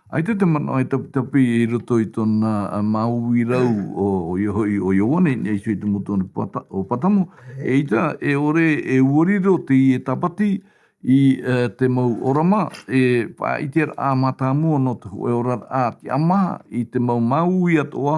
ʻAita te manaʻo e tapitapi i roto i tōna, a, māuiui rau ʻo, ʻoia hoʻi, ʻo Ioane, i niʻa iho i te motu o Pata-, o Patamo. E ʻaita, e ʻore, e ʻua riro teie tāpati i, e, te mau ʻōrama, e faʻaʻiteraʻa mātāmua nō te hōʻē oraraʻa tiʻamā, i te mau māuiui atoʻa,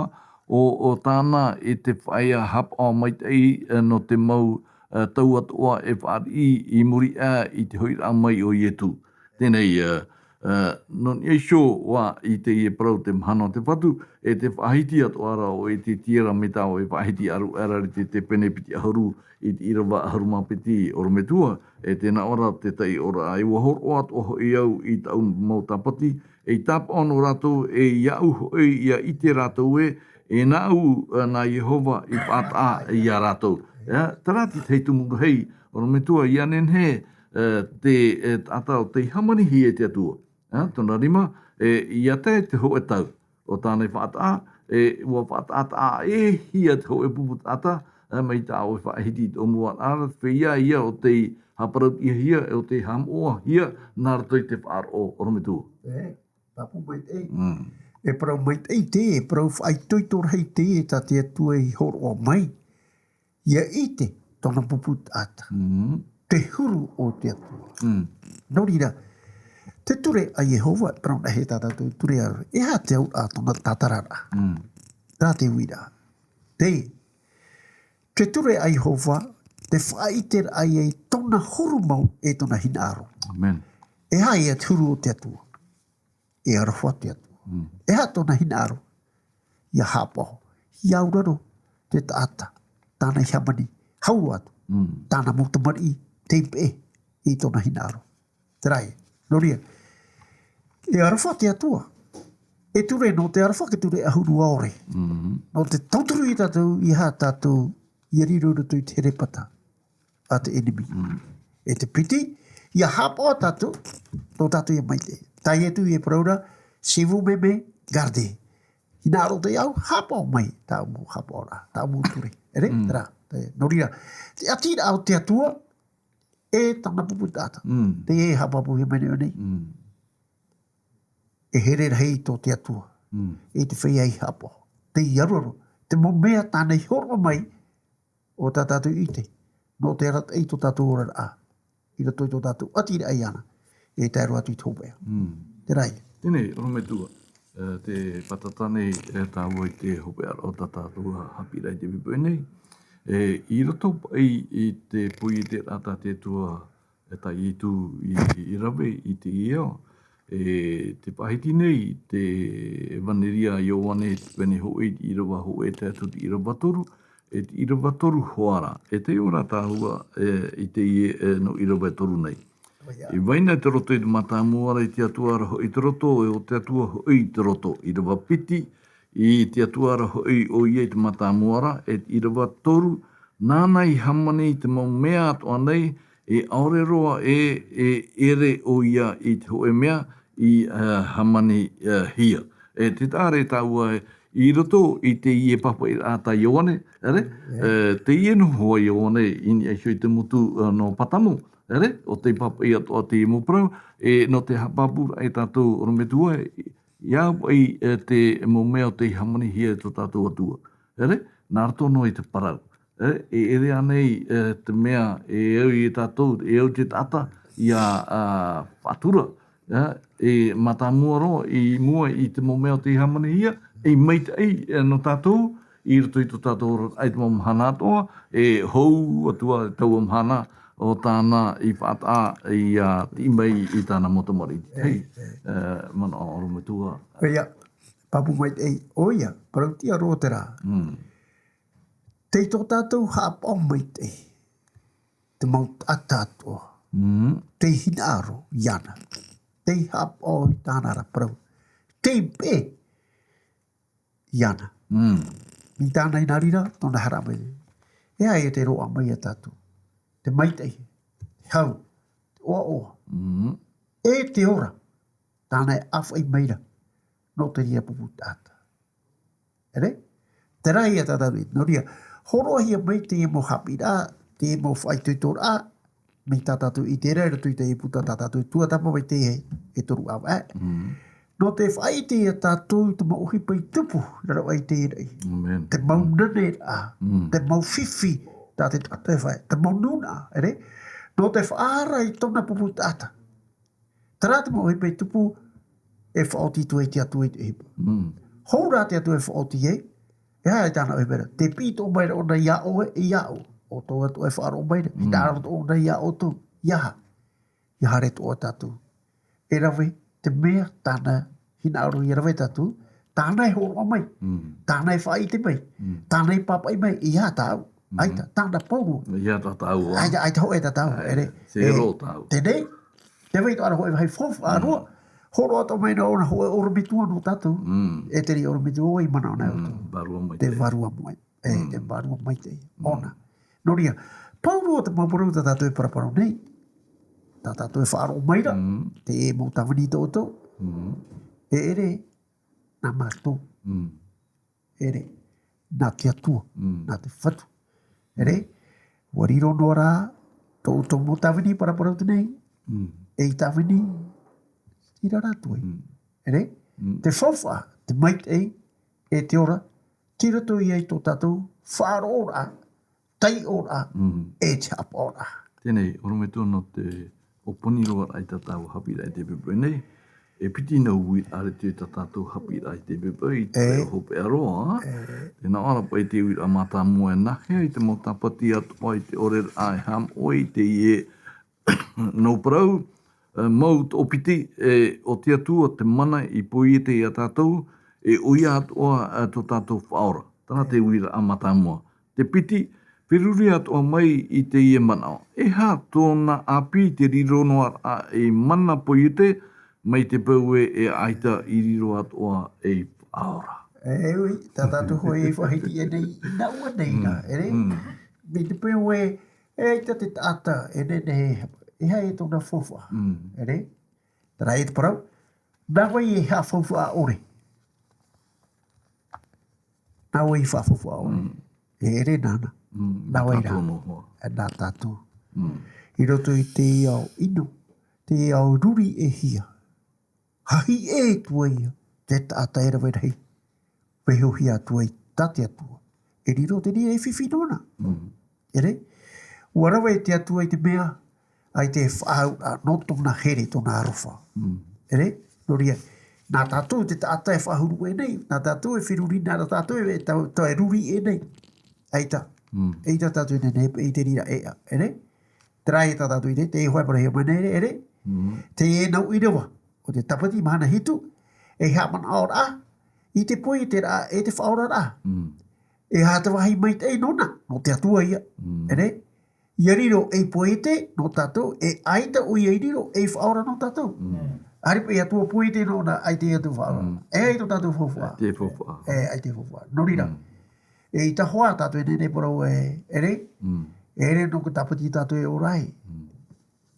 ʻo, ʻo tāna i te faʻaea haʻapaʻo maitaʻi, e, nō te mau, e, tau atoʻa e fāriʻi i muri aʻe i te hoʻiraʻa mai o Ietu. Teie nei, e, Nō niʻa iho ā i teie parau te mahana o te Fatu, e te faʻahiti atoʻa ra ʻoe i te tiera mai tā ʻoe faʻahiti ʻaruʻara i te, te pene piti ʻahuru i te ʻīrava ʻahuru mā piti ʻorometua, e tē nā ʻō ra te taiʻoraʻa, e ʻua hōroʻa atoʻa hoʻi au i tāʻu mau tāpati, ei tāpaʻo nō rātou, e iāʻu hoʻi ʻia ʻite rātou ē, e nāʻu, ā, nā Iehova i faʻataʻa ia rātou. Ā, terā te tahi tumu rahi, ʻorometua, ʻia nehenehe, ā, te, e, taʻata ʻo tei hāmanihia e te Atua. Ā, tōna rima, e, ʻia tae te hōʻē tau. ʻO tāna i faʻataʻa, e, ʻua faʻataʻataʻa e hia te hōʻē pupu taʻata, ā, mai tā ʻoe faʻahiti i tō mua ara, feiā ia ʻo tei haʻaparauʻtiʻahia, ʻo tei haʻamoʻahia, nā roto i te faʻaroʻo, ʻorometua. E, pāpū maitaʻi. Mm. E parau maitaʻi te, e parau faʻaitoito rahi te, e tā te Atua i hōroʻa mai. ʻIa ʻite tōna pupu taʻata. Mm. Te huru o te Atua. Mm. Nō reira, te ture a Iehova, parau nā hea tā tātou ture a, e aha te auraʻa tōna tātararaʻa. Mm. Terā te uiraʻa. Te, te ture a Iehova, te faʻaʻiteraʻa ia i tōna huru mau e tōna hinaʻaro. Amen. E aha ia te huru o te Atua? E aroha te Atua. Mm. E aha tōna hinaʻaro? ʻIa haʻapaʻo, ʻia auraro te taʻata, tāna i hāmani, hau atu, mm, tāna mau tamariʻi, tei peʻe i tōna hinaʻaro. Terā ia, nō reira, e aroha te Atua. E ture nō te aroha, e ture ʻahuru ʻaore. Mm. Nō te tauturu ia tātou, ʻia aha tātou, ʻia riro i roto i te herepata a te ʻenemi. Mm. E te piti, ʻia haʻapaʻo tātou, nō tātou ʻia maitaʻi. Tā Ietu e parau ra, si vous m'aimez, gardez. Hinaʻaro te au, haʻapaʻo mai, tāʻu mau haʻapaʻoraʻa, tāʻu mau ture. ʻEre, mm, terā, te, nō reira, te ʻatiraʻa o te Atua, e tāna pupu taʻata. Mm. Teie e haʻapāpūhia mai nei ʻō nei. Mm. E here rahi tō te Atua. Mm. E te feiā i haʻapaʻo. Tei aroaro, te mau mea tāna i hōroʻa mai, ʻo tā tātou ʻite, nō te arataʻi i tō tātou oraraʻa, i roto i tō tātou ʻatiraʻa iāna, e tae roa atu i te hopeʻa. Mm. Terā ia. Teie, ʻorometua, e, te pātata nei, e, tāua i te hopeʻa o tā tātou haʻapiʻiraʻa i te poʻipoʻi nei. E, i roto paʻi i te poieteraʻa tā te Atua, e tā Ietu i, i rave i teie ao, e te faʻahiti nei te ʻEvaneria a Ioane, te pene hōʻē, te ʻīrava hōʻē, tae atu te ʻīrava toru, e te ʻīrava toru hoʻi ra, e taiʻo ra tāua, e, i teie, e, nō ʻīrava e toru nei. ʻOia. I vai na te roto i te mātāmua ra, i te Atua ra hoʻi te roto, e ʻo te Atua hoʻi te roto. ʻĪrava piti, i te Atua ra hoʻi ʻoia i te mātāmua ra, e te ʻīrava toru, nāna i hāmani i te mau mea atoʻa nei, e ʻaore roa e, e ʻere ʻoia i te hōʻē mea i, e, hāmani, e, hia. E te taʻa ra tāua e, i roto i teie pāpaʻiraʻa tā Ioane, ʻere? Mm, yeah. E, teie noa hoʻi Ioane i niʻa iho i te motu, e, nō Patamo, ʻere? ʻO tei pāpaʻi atoʻa teie mau parau, e, nō te haʻapāpūraʻa ia tātou ʻorometua, e, ʻia au paʻi, e, te mau mea ʻo tei hāmanihia e tō tātou Atua. ʻEre? Nā roto noa i te parau. E, e ʻere ānei, e, te mea, e au ia tātou, e au te taʻata, ʻia, a, faʻatura, e, e mātāmua roa, i mua i te mau mea ʻo tei hāmanihia, e maitaʻi, e, nō tātou, i roto i tō tātou oraraʻa i te mau mahana atoʻa, e hou atu ā taua mahana ʻo tāna i faʻataʻa, ʻia tiʻi mai i tāna mau tamariʻi. E, hei, e, e, manaʻo ʻorometua. ʻOia, pāpū maitaʻi, ʻoia, parauʻtiʻa roa terā. Mm. Tei tō tātou haʻapaʻo maitaʻi, te mau taʻata atoʻa. Mm. Tei hinaʻaro iāna. Tei haʻapaʻo i tāna ra parau. Tei peʻe iāna. Mm. I tāna i nā reira, tōna hara mai. E aha ia te roaʻa mai ia tātou? Te maitaʻi, te hau, te ʻoaʻoa. Mm. E te ora, tāna e ʻāfaʻi mai ra, nō te reira pupu taʻata. ʻEre? Terā ia tā tātou, nō reira, hōroʻahia mai teie mau haʻapiʻiraʻa, teie mau faʻaitoitoraʻa, mai tā tātou i terā, i roto i te ʻīputa tā tātou tuatāpapa i te e toru ʻāvaʻe. Mm. Nō te faʻaʻite ia tātou i te mau ʻohipa i tupu, i raro aʻe i te raʻi. Amen. Te mau naneraʻa, mm, te mau fifi, tā te taʻata e fai, te mau nūnaʻa, ʻere? Nō te faʻaara i tōna pupu taʻata. Terā te mau ʻohipa i tupu, e faʻaoti atu ai te Atua i te ʻohipa. Mm. Hou rā te Atua e faʻaoti ai, e aha ia tāna ʻohipa ra? Te piʻi atoʻa mai ra ʻōna iā ʻoe, iāʻu. ʻO tō atoʻa e faʻaroʻo mai ra, mm, hinaʻaro atoʻa ʻōna iā ʻoutou, ʻia aha? ʻIa haere atoʻa tātou. E rave, te mea tāna hinaʻaro ia rave tātou, tāna e hōroʻa mai, tāna e faʻaʻite mai, tāna e pāpaʻi mai, ʻeiaha tāʻu, ʻaita, tāna pauroa. ʻEiaha tāʻu. ʻAita, ʻaita hōʻē tāʻu, ʻere. Te roa tāʻu. Teie, te vai tō ʻara hōʻē vāhi faufaʻa roa, hōroʻa atoʻa mai nā ʻōna hōʻē ʻorometua nō tātou, e te reira ʻorometua ʻoe i manaʻo na ʻoutou. Te vārua mai. E, te vārua maitaʻi ʻōna. Nō reira, pauroa te mau parau tā tātou e paraparau nei, tā tātou e faʻaroʻo mai ra, te mau tāvini tō ʻoutou, e ʻere, nā mātou. ʻEre, nā te Atua, nā te Fatu. ʻEre, ʻua riro noa ra, tō ʻoutou mau tāvini paraparau nei, e i tāvini, i rara atu ai. ʻEre, te faufaʻa, te maitaʻi, e te ora, tei roto ia i tō tātou faʻaroʻoraʻa, taiʻoraʻa, e te haʻapaʻoraʻa. Teie, ʻorometua nō te ʻōpani roa i tā tāua haʻapiʻiraʻa i teie poʻipoʻi nei, e piti nā uiraʻa ʻāretu i tā tātou haʻapiʻiraʻa i teie poʻipoʻi, i te hopeʻa roa, tē nā ʻō ra paʻi te uiraʻa mātāmua e nāhea i te mau tāpati atoʻa i te ʻoreraʻa e haʻamoʻe i teie nau parau, e, mau toʻopiti, e, ʻo te Atua te mana i poiete ia tātou, e ʻoia atoʻa, e, tō tātou Faʻaora. Tāna te uiraʻa mātāmua. Te piti, feruri atoʻa mai i teie manaʻo. E aha tōna ʻāpī te riro noa ra ei mana poiete mai te peu ē e ʻaita i riro atoʻa ei Faʻaora. E ui, tā tātou hōʻē e faʻahiti ʻia nei, i nā ʻua nei rā, ʻere? Mai te peu ē, e ʻaita te taʻata, e nehenehe, e aha tōna faufaʻa, ʻere? Terā ia te parau, nā vai e haʻafaufaʻa ʻore. Nā vai e haʻafaufaʻa ʻore. E ʻere nāna. Nā vai rā. Nā tātou. I roto i te ao ʻino, te ao ruri e hia. Hahi e atu ai ia, te taʻata e rave rahi. Vaihohia atu ai tā te Atua. E riro te reira e fifi nōna. ʻEre? ʻUa rave te Atua i te mea, ʻaita e faʻaauraʻa nō tōna here, tōna aroha. ʻEre? Nō reira, nā tātou te taʻata e faʻahuru ʻē nei, nā tātou e feruri, nā tātou e tau, tau e ruri ʻē nei. ʻAita. ʻAita tātou e nehenehe e paʻi i te reira ʻēʻa. ʻEre? Terā ia tā tātou i te, te hōʻē parahia mai nei, ʻere? Te nau ʻīrava, ʻo te tāpati mahana hitu, e haʻamanaʻoraʻa, i te poieteraʻa, e te faʻaoraraʻa. E aha te vāhi maitaʻi nōna, nō te Atua ia. ʻEre? ʻIa riro ei poiete nō tātou, e ʻaita ʻoia i riro ei faʻaora nō tātou. ʻAore paʻi Atua poiete nōna, ʻaita ia tō faʻaora. E ʻaita tō tātou faufaʻa. ʻAita e faufaʻa. E ʻaita e faufaʻa. Nō reira. E ʻaita hoʻi tātou e nehenehe e parau ē, ʻere? ʻEre nō te tāpati tātou e ora ai.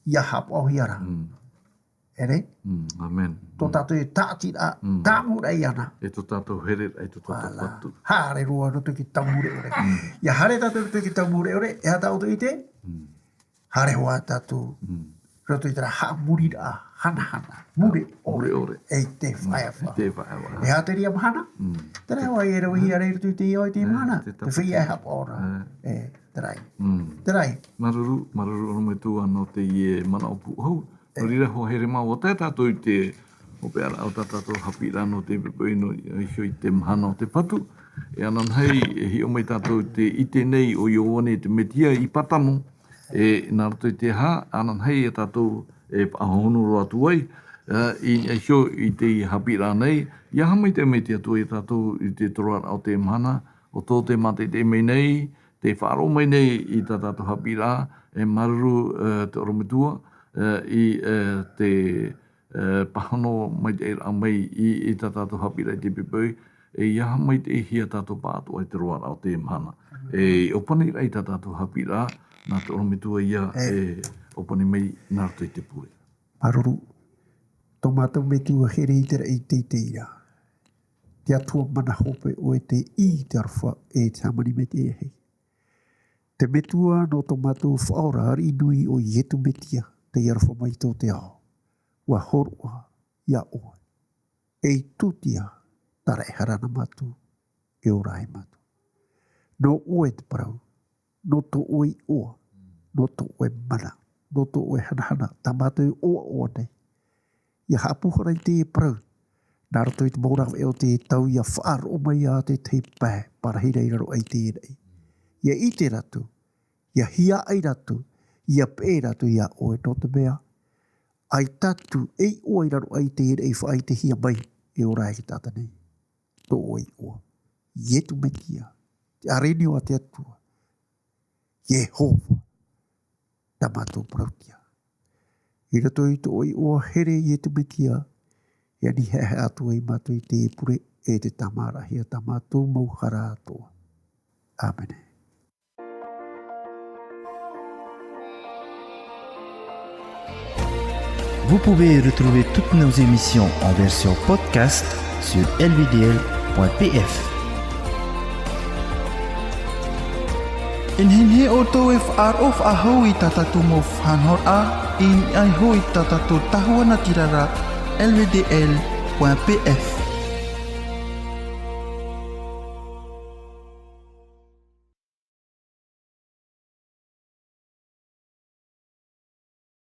ʻIa haʻapaʻohia ra. ʻEre? Amen. Tō tātou e tāʻatiraʻa, tāmuraʻa iāna. E tō tātou hereraʻa, e tō tātou Fatu. Haere roa roto i te taumure ʻore. ʻIa haere tātou roto i te taumure ʻore, e aha tā ʻoutou i ʻite? Haere hoʻi tātou roto i terā haʻamoriraʻa, hanahana, mure ʻore. Mure ʻore. E te faʻaea. E te faʻaea. E aha te reira mahana? Terā hoʻi e ravehia ra i roto i te ao i te mahana. Te feiā e haʻapaʻo ra. E, terā ia. Terā ia. Māuruuru, māuruuru ʻorometua nō teie manaʻo pūʻohu. Nō reira, hoa here mā, ʻua tae tātou i te hopeʻaraʻa o tā tātou haʻapiʻiraʻa nō teie poʻipoʻi nō, iho i te mahana o te Fatu. E ananahi, e hiʻo mai tātou i te ʻite nei o Ioane te Metia i Patamo. E nā roto i te aha, ananahi e tātou e faʻahohonu roa atu ai, e, i, iho i te haʻapiʻiraʻa nei, ʻia haʻamaitaʻi mai te Atua ia tātou i te toroʻaraʻa o te mahana, ʻo tō te mātaʻitaʻi mai nei, te faʻaroʻo mai nei i tā tātou haʻapiʻiraʻa, e māuruuru, e, te ʻorometua, e, i, e, te, e, pāhono maitaʻiraʻa mai i, i tā tātou haʻapiʻiraʻa i teie poʻipoʻi, e ʻia haʻamaitaʻihia tātou pāʻatoʻa i te roaraʻa o te mahana. E ʻōpaniraʻa i tā tātou haʻapiʻiraʻa, nā te ʻorometua ia e ʻōpani mai nā roto i te pure. Māuruuru, tō mātou Metua here i te raʻi teitei ra. Te Atua mana hope ʻoe, te ʻī, te aroha, e te hāmani maitaʻi. Te Metua nō tō mātou Faʻaora ariʻi nui ʻo Ietu Metia, tei aroha mai tō te ao. ʻUa hōroʻa ia ʻoe. E tūtia, tāraʻehara na mātou, e ora ai mātou. Nō ʻoe te parau, nō tō ʻoe iʻoa, nō tō ʻoe mana, nō tō ʻoe hanahana, tā mātou e ʻoaʻoa nei. ʻIa haʻapūhara i teie parau, nā roto i te mau rāveʻa o te tau ʻia faʻaroʻo mai ia te tahi pae, parahi ra i raro aʻe i teie nei. ʻIa ʻite rātou, ʻia hiaʻai rātou, ʻia peʻe rātou ia ʻoe nō te mea, ʻAita atu e iʻoa i raro aʻe i te raʻi faʻaʻitehia mai e ora ai tātou nei. Tō ʻoe iʻoa. Iesu Mesia. Te ʻāreʻa o te Atua. Iehova. Tā mātou parauʻtiʻa. I roto i tō ʻoe iʻoa here Iesu Mesia. E ani haʻehaʻa atu ai mātou i te pure e te tāmāraʻahia tā mātou mau hara atoʻa. ʻĀmene. Vous pouvez retrouver toutes nos émissions en version podcast sur L V D L point P F. E nehenehe ʻoutou e faʻaroʻo faʻahou i tā tātou mau faʻanahoraʻa, i niʻa iho i tā tātou tahua natirara, L V D L point P F.